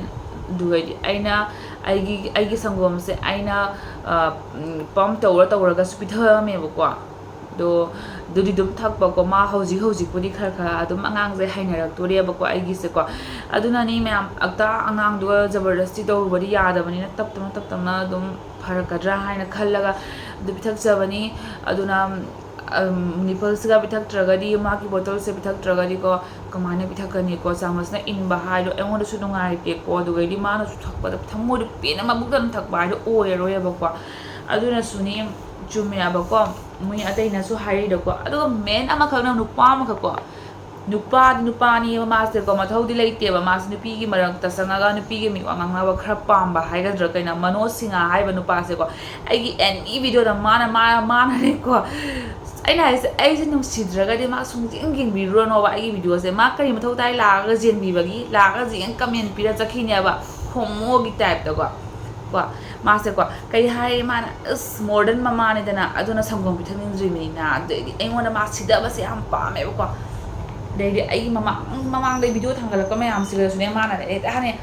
ꯑꯗꯨꯒꯗꯤ ꯑꯩꯅ ꯑꯩꯒꯤ, ꯑꯩꯒꯤ ꯁꯪꯒꯣꯝꯁꯦ ꯑꯩꯅ, ꯑ, ꯎꯝ, pump ꯇꯧꯔ ꯇꯧꯔꯒꯁꯨ ꯄꯤꯊꯔꯝꯃꯦꯕꯀꯣ꯫ ꯑꯗꯣ ꯑꯗꯨꯗꯤ ꯑꯗꯨꯝ ꯊꯛꯄꯀꯣ꯫ ꯃꯥ ꯍꯧꯖꯤꯛ ꯍꯧꯖꯤꯛꯄꯨꯗꯤ ꯈꯔ ꯈꯔ ꯑꯗꯨꯝ ꯑꯉꯥꯡꯁꯦ ꯍꯩꯅꯔꯛꯇꯣꯔꯦꯕꯀꯣ ꯑꯩꯒꯤꯁꯦꯀꯣ꯫ ꯑꯗꯨꯅꯅꯤ ꯃꯌꯥꯝ, ꯑꯛꯇ ꯑꯉꯥꯡꯗꯨꯒ ꯖꯕꯔꯗꯁꯇꯤ ꯇꯧꯔꯨꯕꯗꯤ ꯌꯥꯗꯕꯅꯤꯅ ꯇꯞ ꯇꯞꯅ, ꯇꯞ ꯇꯞꯅ ꯑꯗꯨꯝ ꯐꯔꯛꯀꯗ꯭ꯔꯥ ꯍꯥꯏꯅ ꯈꯜꯂꯒ ꯑꯗꯨ ꯄꯤꯊꯛꯆꯕꯅꯤ꯫ ꯑꯗꯨꯅ, ꯑꯝ, nippleꯁꯤꯒ ꯄꯤꯊꯛꯇ꯭ꯔꯒꯗꯤ, ꯃꯥꯒꯤ ꯕꯣꯇꯜꯁꯦ ꯄꯤꯊꯛꯇ꯭ꯔꯒꯗꯤꯀꯣ, ꯀꯃꯥꯏꯅ ꯄꯤꯊꯛꯀꯅꯤꯀꯣ? ꯆꯥꯃꯁꯅ ꯏꯟꯕ ꯍꯥꯏꯗꯣ ꯑꯩꯉꯣꯟꯗꯁꯨ ꯅꯨꯡꯉꯥꯏꯇꯦꯀꯣ꯫ ꯑꯗꯨꯒꯩꯗꯤ ꯃꯥꯅꯁꯨ ꯊꯛꯄꯗ ꯊꯃꯣꯏꯗꯣ ꯄꯦꯟꯅ ꯃꯕꯨꯛꯇꯅ ꯊꯛꯄ ꯍꯥꯏꯗꯣ ꯑꯣꯏꯔꯔꯣꯏꯕꯀꯣ꯫ ꯑꯗꯨꯅꯁꯨꯅꯤ, ꯆꯨꯝꯃꯦꯕꯀꯣ, ꯃꯤ ꯑꯇꯩꯅꯁꯨ ꯍꯥꯏꯔꯤꯗꯣꯀꯣ꯫ ꯑꯗꯨꯒ main ꯑꯃꯈꯛꯅ ꯅꯨꯄꯥ ꯑꯃꯈꯛꯀꯣ, ꯅꯨꯄꯥꯗꯤ ꯅꯨꯄꯥꯅꯦꯕ ꯃꯥꯁꯦꯀꯣ, ꯃꯊꯧꯗꯤ ꯂꯩꯇꯦꯕ꯫ ꯃꯥꯁꯦ ꯅꯨꯄꯤꯒꯤ ꯃꯔꯛꯇ ꯆꯪꯉꯒ ꯅꯨꯄꯤꯒꯤ ꯃꯤꯋꯥ ꯉꯥꯡꯅꯕ ꯈꯔ ꯄꯥꯝꯕ ꯍꯥꯏꯒꯗ꯭ꯔꯥ ꯀꯩꯅꯣ, ꯃꯅꯣꯖ ꯁꯤꯡꯍ ꯍꯥꯏꯕ ꯅꯨꯄꯥꯁꯦꯀꯣ, ꯑꯩꯒꯤ ꯑꯦꯅꯤ ꯚꯤꯗꯤꯑꯣꯗ ꯃꯥꯅ ꯃꯥꯅ ꯃꯥꯅꯅꯦꯀꯣ꯫ ꯑꯩꯅ ꯍꯥꯏꯁꯦ, ꯑꯩꯁꯦ ꯅꯨꯡꯁꯤꯗ꯭ꯔꯒꯗꯤ ꯃꯥ ꯁꯨꯡꯌꯦꯡ ꯌꯦꯡꯕꯤꯔꯨꯔꯅꯣꯕ ꯑꯩꯒꯤ ꯚꯤꯗꯤꯑꯣꯁꯦ꯫ ꯃꯥ ꯀꯔꯤ ꯃꯊꯧ ꯇꯥꯏ ꯂꯥꯛꯑꯒ ꯆꯦꯟꯕꯤꯕꯒꯤ? ꯂꯥꯛꯑꯒ ꯆꯦꯟ ꯀꯃꯦꯟ ꯄꯤꯔ ꯆꯠꯈꯤꯅꯦꯕ, ꯍꯣꯃꯣꯒꯤ ꯇꯥꯏꯞꯇꯀꯣ꯫ ꯀꯣ, ꯃꯥꯁꯦꯀꯣ, ꯀꯩ ꯍꯥꯏ, ꯃꯥꯅ ꯑꯁ ꯃꯣꯗꯔꯟ ꯃꯃꯥꯅꯤꯗꯅ, ꯑꯗꯨꯅ ꯁꯪꯒꯣꯝ ꯄꯤꯊꯛꯅꯤꯡꯗ꯭ꯔꯤꯕꯅꯤꯅ꯫ ꯑꯗꯩꯗꯤ ꯑꯩꯉꯣꯟꯗ ꯃꯥ ꯁꯤꯗꯕꯁꯦ ꯌꯥꯝ ꯄꯥꯝꯃꯦꯕꯀꯣ꯫ ꯑꯗꯩꯗꯤ ꯑꯩꯒꯤ ꯃꯃꯥꯡ ꯃꯃꯥꯡꯗ ꯚꯤꯗꯤꯑꯣ ꯊꯥꯡꯒꯠꯂꯛꯄ ꯃꯌꯥꯝꯁꯤꯗꯁꯨꯅꯦ, ꯃꯥꯅ ꯍꯦꯛꯇ ꯍꯥꯟꯅ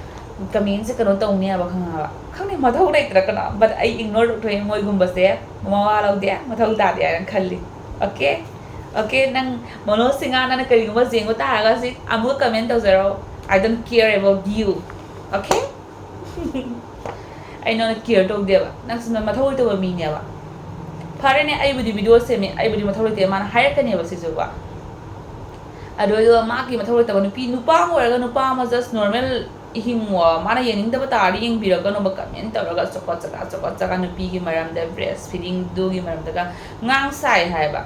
ꯀꯃꯦꯟꯁꯦ ꯀꯩꯅꯣ ꯇꯧꯅꯦꯕ, ꯈꯪꯉꯕ? ꯈꯪꯗꯦ, ꯃꯊꯧ ꯂꯩꯇ꯭ꯔꯒꯅ, but ꯑꯩ ꯏꯒꯅꯣꯔ ꯇꯧꯊꯣꯛꯑꯦ ꯃꯣꯏꯒꯨꯝꯕꯁꯦ, ꯃꯋꯥ ꯂꯧꯗꯦ, ꯃꯊꯧ ꯇꯥꯗꯦ ꯍꯥꯏꯅ ꯈꯜꯂꯤ꯫ ꯑꯣꯀꯦ? ꯑꯣꯀꯦ, ꯅꯪ ꯃꯅꯣꯖ ꯁꯤꯡꯍ, ꯅꯪꯅ ꯀꯔꯤꯒꯨꯝꯕ ꯌꯦꯡꯕ ꯇꯥꯔꯒꯁꯨ ꯑꯃꯨꯛꯀ ꯀꯃꯦꯟ ꯇꯧꯖꯔꯣ꯫ I don't care about you. Okay? ꯑꯩ ꯅꯉꯣꯟꯗ ꯀꯦꯌꯔ ꯇꯧꯗꯦꯕ, ꯅꯪꯁꯨ ꯃꯊꯧ ꯂꯩꯇꯕ ꯃꯤꯅꯦꯕ꯫ ꯐꯔꯦꯅꯦ, ꯑꯩꯕꯨꯗꯤ ꯚꯤꯗꯤꯑꯣ ꯁꯦꯝꯃꯦ, ꯑꯩꯕꯨꯗꯤ ꯃꯊꯧ ꯂꯩꯇꯦ, ꯃꯥꯅ ꯍꯥꯏꯔꯛꯀꯅꯦꯕ ꯁꯤꯁꯨꯀꯣ꯫ ꯑꯗꯨ ꯑꯣꯏꯔꯒ ꯃꯥꯒꯤ ꯃꯊꯧ ꯂꯩꯇꯕ ꯅꯨꯄꯤ, ꯅꯨꯄꯥ ꯑꯃ ꯑꯣꯏꯔꯒ ꯅꯨꯄꯥ ꯑꯃ just normal ꯍꯤꯡꯉꯣ, ꯃꯥꯅ ꯌꯦꯡꯅꯤꯡꯗꯕ ꯇꯥꯔꯗꯤ ꯌꯦꯡꯕꯤꯔꯛꯀꯅꯣꯕ, ꯀꯃꯦꯟ ꯇꯧꯔꯒ ꯆꯀꯠ ꯆꯀꯠ ꯆꯀꯠ ꯆꯀꯠ ꯅꯨꯄꯤꯒꯤ ꯃꯔꯝꯗ, breast feeding ꯗꯨꯒꯤ ꯃꯔꯝꯗꯒ ꯉꯥꯡ ꯁꯥꯏ ꯍꯥꯏꯕ꯫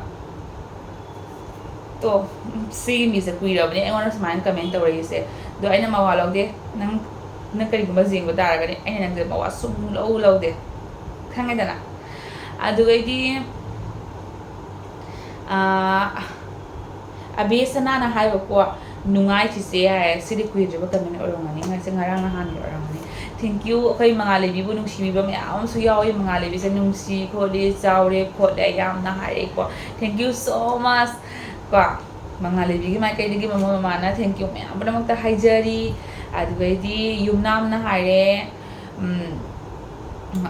ꯇꯣ, ꯁꯤꯒꯤ ꯃꯤꯁꯦ ꯀꯨꯏꯔꯕꯅꯦ ꯑꯩꯉꯣꯟꯗ ꯁꯨꯃꯥꯏꯅ ꯀꯃꯦꯟ ꯇꯧꯔꯛꯏꯁꯦ꯫ ꯑꯗꯣ ꯑꯩꯅ ꯃꯋꯥ ꯂꯧꯗꯦ꯫ ꯅꯪ, ꯅꯪ ꯀꯔꯤꯒꯨꯝꯕ ꯌꯦꯡꯕ ꯇꯥꯔꯒꯗꯤ ꯑꯩꯅ ꯅꯪꯁꯦ ꯃꯋꯥ ꯁꯨꯡꯂꯧ ꯂꯧꯗꯦ꯫ ꯈꯪꯉꯦꯗꯅ? ꯑꯗꯨꯒꯩꯗꯤ, ꯑꯥ, ꯑꯕꯦ ꯁꯅꯥꯅ ꯍꯥꯏꯕꯀꯣ, "ꯅꯨꯡꯉꯥꯏꯈꯤꯁꯦ" ꯍꯥꯏꯌꯦ꯫ ꯁꯤꯗꯤ ꯀꯨꯏꯗ꯭ꯔꯤꯕ ꯀꯃꯦꯟ ꯑꯣꯏꯔꯝꯒꯅꯤ, ꯉꯁꯤ ꯉꯔꯥꯡ ꯅꯍꯥꯟꯒꯤ ꯑꯣꯏꯔꯝꯒꯅꯤ꯫ Thank you꯫ ꯑꯩꯈꯣꯏ ꯃꯉꯥꯜ ꯂꯩꯕꯤꯕꯨ ꯅꯨꯡꯁꯤꯕꯤꯕ ꯃꯌꯥꯝ ꯑꯃꯁꯨ ꯌꯥꯎꯏ꯫ "ꯃꯉꯥꯜ ꯂꯩꯕꯤꯁꯦ ꯅꯨꯡꯁꯤ ꯈꯣꯠꯂꯤ, ꯆꯥꯎꯔꯦ ꯈꯣꯠꯂꯦ" ꯌꯥꯝꯅ ꯍꯥꯏꯔꯛꯏꯀꯣ꯫ Thank you so much꯫ ꯀꯣ, ꯃꯉꯥꯜ ꯂꯩꯕꯤꯒꯤ ꯃꯥꯏꯀꯩꯗꯒꯤ ꯃꯃꯥ ꯃꯃꯥꯅ thank you ꯃꯌꯥꯝ ꯄꯨꯝꯅꯃꯛꯇ ꯍꯥꯏꯖꯔꯤ꯫ ꯑꯗꯨꯒꯩꯗꯤ ꯌꯨꯝꯅꯥꯝꯅ ꯍꯥꯏꯔꯦ, ꯎꯝ,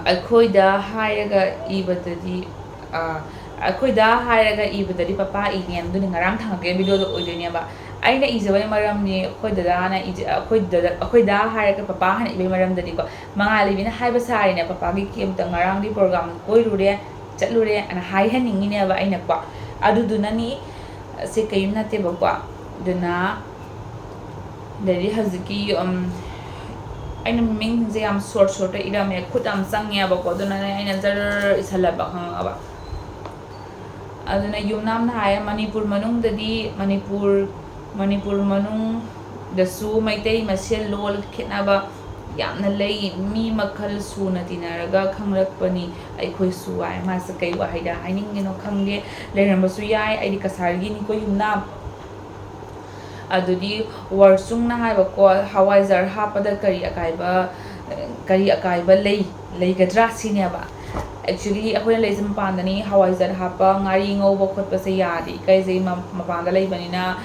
"ꯑꯩꯈꯣꯏꯗ ꯍꯥꯏꯔꯒ ꯏꯕꯗꯗꯤ, ꯑ, ꯑꯩꯈꯣꯏꯗ ꯍꯥꯏꯔꯒ ꯏꯕꯗꯗꯤ ꯄꯄꯥ ꯏꯅꯦ", ꯑꯗꯨꯅꯤ ꯉꯔꯥꯡ ꯊꯥꯡꯒꯠꯈꯤꯕ ꯚꯤꯗꯤꯑꯣꯗꯣ ꯑꯣꯏꯗꯣꯏꯅꯦꯕ꯫ ꯑꯩꯅ ꯏꯖꯕꯒꯤ ꯃꯔꯝꯗꯤ ꯑꯩꯈꯣꯏ ꯗꯗꯥꯅ ꯏꯖ-, ꯑꯩꯈꯣꯏ ꯗꯗꯥ, ꯑꯩꯈꯣꯏꯗ ꯍꯥꯏꯔꯒ ꯄꯄꯥ ꯍꯥꯏꯅ ꯏꯕꯒꯤ ꯃꯔꯝꯗꯗꯤꯀꯣ, ꯃꯉꯥꯜ ꯂꯩꯕꯤꯅ ꯍꯥꯏꯕ ꯁꯥꯔꯤꯅꯦ, "ꯄꯄꯥꯒꯤ ꯀꯦꯝꯇ ꯉꯔꯥꯡꯗꯤ ꯄ꯭ꯔꯣꯒ꯭ꯔꯥꯝ ꯀꯣꯏꯔꯨꯔꯦ, ꯆꯠꯂꯨꯔꯦ" ꯑꯅ ꯍꯥꯏꯍꯟꯅꯤꯡꯉꯤꯅꯦꯕ ꯑꯩꯅꯀꯣ꯫ ꯑꯗꯨꯗꯨꯅꯅꯤ, ꯁꯤ ꯀꯔꯤꯝ ꯅꯠꯇꯦꯕꯀꯣ꯫ ꯑꯗꯨꯅ, ꯑꯗꯩꯗꯤ ꯍꯧꯖꯤꯛꯀꯤ, ꯎꯝ, ꯑꯩꯅ ꯃꯃꯤꯡꯁꯤꯡꯁꯦ ꯌꯥꯝ ꯁꯣꯔꯠ ꯁꯣꯔꯠꯇ ꯏꯔꯝꯃꯦ, ꯈꯨꯠ ꯌꯥꯝ ꯆꯪꯉꯦꯕꯀꯣ, ꯑꯗꯨꯅꯅꯦ ꯑꯩꯅ ꯖꯔ ꯏꯁꯜꯂꯕ, ꯈꯪꯉꯕ? ꯑꯗꯨꯅ ꯌꯨꯝꯅꯥꯝꯅ ꯍꯥꯏꯌꯦ, "ꯃꯅꯤꯄꯨꯔ ꯃꯅꯨꯡꯗꯗꯤ, ꯃꯅꯤꯄꯨꯔ ꯃꯅꯤꯄꯨꯔ ꯃꯅꯨꯡꯗꯁꯨ ꯃꯩꯇꯩ ꯃꯁꯦꯜ ꯂꯣꯜ ꯈꯦꯠꯅꯕ ꯌꯥꯝꯅ ꯂꯩ꯫ ꯃꯤ ꯃꯈꯜ ꯁꯨꯅ ꯇꯤꯟꯅꯔꯒ ꯈꯪꯂꯛꯄꯅꯤ ꯑꯩꯈꯣꯏꯁꯨ ꯍꯥꯏ꯫ ꯃꯥꯁꯦ ꯀꯩ ꯋꯥꯍꯩꯗ ꯍꯥꯏꯅꯤꯡꯉꯤꯅꯣ ꯈꯪꯗꯦ꯫ ꯂꯩꯔꯝꯕꯁꯨ ꯌꯥꯏ, ꯑꯩꯗꯤ ꯀꯁꯥꯔꯒꯤꯅꯤꯀꯣ ꯌꯨꯝꯅꯥꯝ꯫ ꯑꯗꯨꯗꯤ ꯋꯥꯔꯆꯨꯡꯅ ꯍꯥꯏꯕꯀꯣ, ꯍꯋꯥꯏꯖꯥꯔ ꯍꯥꯞꯄꯗ ꯀꯔꯤ ꯑꯀꯥꯏꯕ, ꯀꯔꯤ ꯑꯀꯥꯏꯕ ꯂꯩ, ꯂꯩꯒꯗ꯭ꯔꯥ ꯁꯤꯅꯦꯕ꯫ Actually ꯑꯩꯈꯣꯏꯅ ꯂꯩꯁꯦ ꯃꯄꯥꯟꯗꯅꯤ, ꯍꯋꯥꯏꯖꯥꯔ ꯍꯥꯞꯄ ꯉꯥꯔꯤ ꯉꯧꯕ ꯈꯣꯠꯄꯁꯦ ꯌꯥꯗꯦ꯫ ꯏꯀꯥꯏꯖꯩ, ꯃ-, ꯃꯄꯥꯟꯗ ꯂꯩꯕꯅꯤꯅ꯫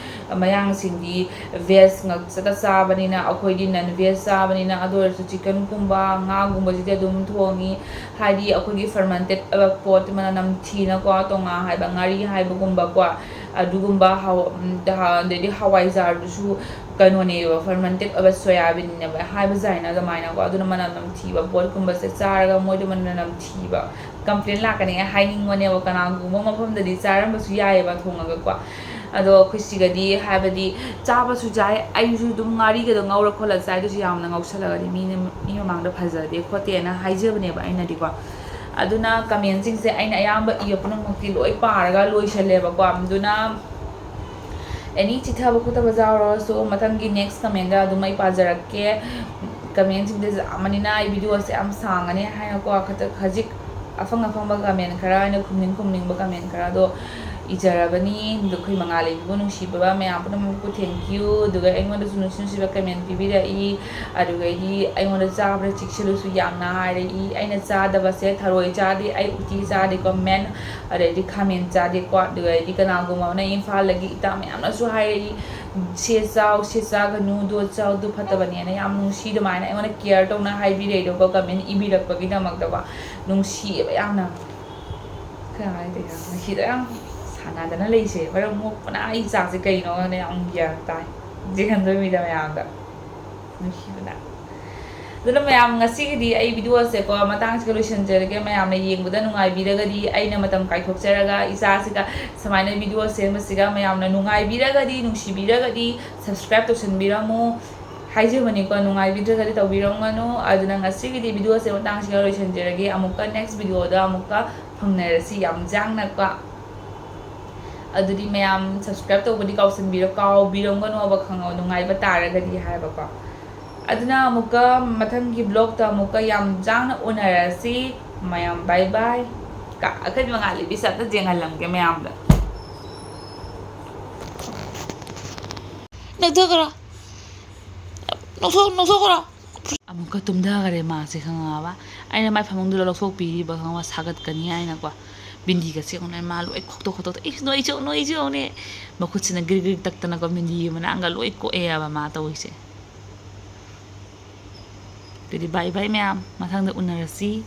ꯃꯌꯥꯡꯁꯤꯡꯗꯤ ꯚꯦꯖ ꯉꯥꯛꯇ ꯆꯥꯕꯅꯤꯅ, ꯑꯩꯈꯣꯏꯗꯤ ꯅꯟ ꯚꯦꯖ ꯆꯥꯕꯅꯤꯅ꯫ ꯑꯗꯨ ꯑꯣꯏꯔꯁꯨ ꯆꯤꯛꯀꯟꯒꯨꯝꯕ, ꯉꯥꯒꯨꯝꯕꯁꯤꯗꯤ ꯑꯗꯨꯝ ꯊꯣꯡꯉꯤ꯫ ꯍꯥꯏꯗꯤ ꯑꯩꯈꯣꯏꯒꯤ ꯐꯔꯃꯦꯟꯇꯦꯠ ꯑꯣꯏꯕ ꯄꯣꯠ, ꯃꯅꯝ ꯅꯝꯊꯤꯅꯀꯣ, ꯇꯣꯉꯥ ꯍꯥꯏꯕ, ꯉꯥꯔꯤ ꯍꯥꯏꯕꯒꯨꯝꯕꯀꯣ, ꯑꯗꯨꯒꯨꯝꯕ ꯍꯥꯎ-, ꯎꯝ, ꯗ-, ꯑꯗꯩꯗꯤ ꯍꯋꯥꯏꯖꯥꯔꯗꯨꯁꯨ ꯀꯩꯅꯣꯅꯦꯕ, ꯐꯔꯃꯦꯟꯇꯦꯠ ꯑꯣꯏꯕ ꯁꯣꯌꯥꯕꯤꯟꯅꯦꯕ ꯍꯥꯏꯕ ꯖꯥꯏꯅ ꯑꯗꯨꯃꯥꯏꯅꯀꯣ꯫ ꯑꯗꯨꯅ ꯃꯅꯝ ꯅꯝꯊꯤꯕ ꯄꯣꯠꯀꯨꯝꯕꯁꯦ ꯆꯥꯔꯒ ꯃꯣꯏꯗ ꯃꯅꯝ ꯅꯝꯊꯤꯕ ꯀꯝꯄ꯭ꯂꯦꯟ ꯂꯥꯛꯀꯅꯤ ꯍꯥꯏꯅꯤꯡꯕꯅꯦꯕ꯫ ꯀꯅꯥꯒꯨꯝꯕ ꯃꯐꯝꯗꯗꯤ ꯆꯥꯔꯝꯕꯁꯨ ꯌꯥꯏꯑꯕ ꯊꯣꯡꯉꯒꯀꯣ꯫ ꯑꯗꯣ ꯑꯩꯈꯣꯏ ꯁꯤꯒꯗꯤ ꯍꯥꯏꯕꯗꯤ ꯆꯥꯕꯁꯨ ꯆꯥꯏ, ꯑꯩꯁꯨ ꯑꯗꯨꯝ ꯉꯥꯔꯤꯒꯗꯣ ꯉꯧꯔ ꯈꯣꯠꯂ ꯆꯥꯏ꯫ ꯑꯗꯨꯁꯨ ꯌꯥꯝꯅ ꯉꯧꯁꯜꯂꯒꯗꯤ ꯃꯤꯅ, ꯃꯤ ꯃꯃꯥꯡꯗ ꯐꯖꯗꯦ ꯈꯣꯠꯇꯦꯅ ꯍꯥꯏꯖꯕꯅꯦꯕ ꯑꯩꯅꯗꯤꯀꯣ꯫ ꯑꯗꯨꯅ ꯀꯃꯦꯟꯁꯤꯡꯁꯦ ꯑꯩꯅ ꯑꯌꯥꯝꯕ ꯏꯕ ꯄꯨꯝꯅꯃꯛꯇꯤ ꯂꯣꯏ ꯄꯥꯔꯒ ꯂꯣꯏꯁꯜꯂꯦꯕꯀꯣ꯫ ꯑꯗꯨꯅ ꯑꯦꯅꯤ ꯆꯤꯊꯕ ꯈꯣꯠꯊꯕ ꯌꯥꯎꯔꯁꯨ ꯃꯊꯪꯒꯤ ꯅꯦꯛꯁ ꯀꯃꯦꯟꯗ ꯑꯗꯨꯝ ꯑꯩ ꯄꯥꯖꯔꯛꯀꯦ꯫ ꯀꯃꯦꯟꯁꯤꯡꯗ ꯌꯥꯝꯕꯅꯤꯅ ꯑꯩ ꯚꯤꯗꯤꯑꯣꯁꯦ ꯌꯥꯝ ꯁꯥꯡꯉꯅꯤ ꯍꯥꯏꯅꯀꯣ, ꯈꯖꯤꯛ ꯑꯐꯪ ꯑꯐꯪꯕ ꯀꯃꯦꯟ ꯈꯔ, ꯑꯩꯅ ꯈꯨꯝꯅꯤꯡ ꯈꯨꯝꯅꯤꯡꯕ ꯀꯃꯦꯟ ꯈꯔꯗꯣ ꯏꯖꯔꯕꯅꯤ꯫ ꯑꯗꯣ ꯑꯩꯈꯣꯏ ꯃꯉꯥꯜ ꯂꯩꯕꯤꯕꯨ ꯅꯨꯡꯁꯤꯕꯤꯕ ꯃꯌꯥꯝ ꯄꯨꯝꯅꯃꯛꯄꯨ thank you꯫ ꯑꯗꯨꯒ ꯑꯩꯉꯣꯟꯗꯁꯨ ꯅꯨꯡꯁꯤ ꯅꯨꯡꯁꯤꯕ ꯀꯃꯦꯟ ꯄꯤꯕꯤꯔꯛꯏ꯫ ꯑꯗꯨꯒꯩꯗꯤ ꯑꯩꯉꯣꯟꯗ ꯆꯥꯕꯗ ꯆꯦꯛꯁꯤꯜꯂꯨꯁꯨ ꯌꯥꯝꯅ ꯍꯥꯏꯔꯛꯏ꯫ ꯑꯩꯅ ꯆꯥꯗꯕꯁꯦ ꯊꯔꯣꯏ ꯆꯥꯗꯦ, ꯑꯩ ꯎꯇꯤ ꯆꯥꯗꯦꯀꯣ ꯃꯦꯟ꯫ ꯑꯗꯩꯗꯤ ꯈꯥꯃꯦꯟ ꯆꯥꯗꯦꯀꯣ꯫ ꯑꯗꯨꯒꯩꯗꯤ ꯀꯅꯥꯒꯨꯝꯕ ꯑꯃꯅ ꯏꯝꯐꯥꯜꯗꯒꯤ ꯏꯇꯥ ꯃꯌꯥꯝꯅꯁꯨ ꯍꯥꯏꯔꯛꯏ, "ꯁꯦ ꯆꯥꯎ, ꯁꯦ ꯆꯥꯒꯅꯨ, ꯗꯣ ꯆꯥꯎ, ꯑꯗꯨ ꯐꯠꯇꯕꯅꯦꯅ" ꯌꯥꯝ ꯅꯨꯡꯁꯤ ꯑꯗꯨꯃꯥꯏꯅ ꯑꯩꯉꯣꯟꯗ ꯀꯤꯌꯔ ꯇꯧꯅ ꯍꯥꯏꯕꯤꯔꯛꯏꯗꯣꯀꯣ, ꯀꯃꯦꯟ ꯏꯕꯤꯔꯛꯄꯒꯤꯗꯃꯛꯇꯀꯣ꯫ ꯅꯨꯡꯁꯤꯌꯦꯕ ꯌꯥꯝꯅ꯫ ꯀꯩ ꯍꯥꯏꯗꯣꯏꯅꯣ? ꯉꯁꯤꯗꯣ ꯌꯥꯝ ꯁꯥꯟꯅꯗꯅ ꯂꯩꯁꯦ꯫ ꯃꯔꯝ ꯃꯣꯛꯄꯅ ꯑꯩ ꯆꯥꯛꯁꯦ ꯀꯩꯅꯣꯅ ꯌꯥꯝ ꯒ꯭ꯌꯥꯟ ꯇꯥꯏ꯫ ꯆꯤꯛꯍꯟꯗꯣꯏ ꯃꯤꯗ ꯃꯌꯥꯝꯗ꯫ ꯅꯨꯡꯁꯤꯕꯅ꯫ ꯑꯗꯨꯅ ꯃꯌꯥꯝ, ꯉꯁꯤꯒꯤꯗꯤ ꯑꯩ ꯚꯤꯗꯤꯑꯣꯁꯦꯀꯣ ꯃꯇꯥꯡꯁꯤꯒ ꯂꯣꯏꯁꯤꯟꯖꯔꯒꯦ꯫ ꯃꯌꯥꯝꯅ ꯌꯦꯡꯕꯗ ꯅꯨꯡꯉꯥꯏꯕꯤꯔꯒꯗꯤ, ꯑꯩꯅ ꯃꯇꯝ ꯀꯥꯏꯊꯣꯛꯆꯔꯒ ꯏꯆꯥꯁꯤꯒ ꯁꯨꯃꯥꯏꯅ ꯚꯤꯗꯤꯑꯣ ꯁꯦꯝꯕꯁꯤꯒ ꯃꯌꯥꯝꯅ ꯅꯨꯡꯉꯥꯏꯕꯤꯔꯒꯗꯤ, ꯅꯨꯡꯁꯤꯕꯤꯔꯒꯗꯤ subscribe ꯇꯧꯁꯤꯟꯕꯤꯔꯝꯃꯨ꯫ ꯍꯥꯏꯖꯕꯅꯤꯀꯣ, ꯅꯨꯡꯉꯥꯏꯕꯤꯗ꯭ꯔꯒꯗꯤ ꯇꯧꯕꯤꯔꯝꯒꯅꯨ꯫ ꯑꯗꯨꯅ ꯉꯁꯤꯒꯤꯗꯤ ꯚꯤꯗꯤꯑꯣꯁꯦ ꯃꯇꯥꯡꯁꯤꯒ ꯂꯣꯏꯁꯤꯟꯖꯔꯒꯦ꯫ ꯑꯃꯨꯛꯀ next ꯚꯤꯗꯤꯑꯣꯗ ꯑꯃꯨꯛꯀ ꯐꯪꯅꯔꯁꯤ꯫ ꯌꯥꯝ ꯌꯥꯡꯅꯀꯣ꯫ ꯑꯗꯨꯗꯤ ꯃꯌꯥꯝ subscribe ꯇꯧꯕꯗꯤ ꯀꯥꯎꯁꯟꯕꯤꯔꯣ, ꯀꯥꯎꯕꯤꯔꯝꯒꯅꯣꯕ, ꯈꯪꯉꯣ, ꯅꯨꯡꯉꯥꯏꯕ ꯇꯥꯔꯒꯗꯤ ꯍꯥꯏꯕꯀꯣ꯫ ꯑꯗꯨꯅ ꯑꯃꯨꯛꯀ ꯃꯊꯪꯒꯤ vlogꯇ ꯑꯃꯨꯛꯀ ꯌꯥꯝ ꯆꯥꯡꯅ ꯎꯅꯔꯁꯤ꯫ ꯃꯌꯥꯝ bye bye꯫ ꯀ-, ꯑꯩꯈꯣꯏ ꯃꯉꯥꯜ ꯂꯤꯕꯤꯁꯦ ꯑꯝꯇ ꯌꯦꯡꯍꯜꯂꯝꯒꯦ ꯃꯌꯥꯝꯗ꯫ ꯅꯣꯛꯊꯣꯛꯈ꯭ꯔꯣ꯫ ꯅꯣꯛꯊꯣꯛ-, ꯅꯣꯛꯊꯣꯛꯈ꯭ꯔꯣ꯫ ꯑꯃꯨꯛꯀ ꯇꯨꯝꯊꯈꯔꯦ ꯃꯥꯁꯦ, ꯈꯪꯉꯕ? ꯑꯩꯅ ꯃꯥꯏ ꯐꯃꯨꯡꯗꯨꯗ ꯂꯧꯊꯣꯛꯄꯤꯔꯤꯕ, ꯈꯪꯉꯕ? ꯁꯥꯒꯠꯀꯅꯤ ꯍꯥꯏꯅꯀꯣ꯫ ꯕꯤꯟꯗꯤꯒꯁꯦ ꯌꯦꯡꯉꯨꯅꯦ, ꯃꯥ ꯂꯣꯏ ꯈꯣꯛꯇꯣꯛ ꯈꯣꯠꯇꯣꯛꯇ, "ꯏꯁ, ꯅꯣꯏꯁꯨ, ꯅꯣꯏꯁꯨ ꯌꯦꯡꯉꯨꯅꯦ!" ꯃꯈꯨꯠꯁꯤꯅ ꯒ꯭ꯔꯤꯛ ꯒ꯭ꯔꯤꯛ ꯇꯛꯇꯅꯀꯣ, ꯕꯤꯟꯗꯤꯒꯤ ꯃꯅꯥꯡꯒ ꯂꯣꯏ ꯀꯣꯛꯑꯦꯕ ꯃꯥ ꯇꯧꯔꯤꯁꯦ꯫ ꯑꯗꯨꯗꯤ bye bye ꯃꯌꯥꯝ, ꯃꯊꯪꯗ ꯎꯅꯔꯁꯤ꯫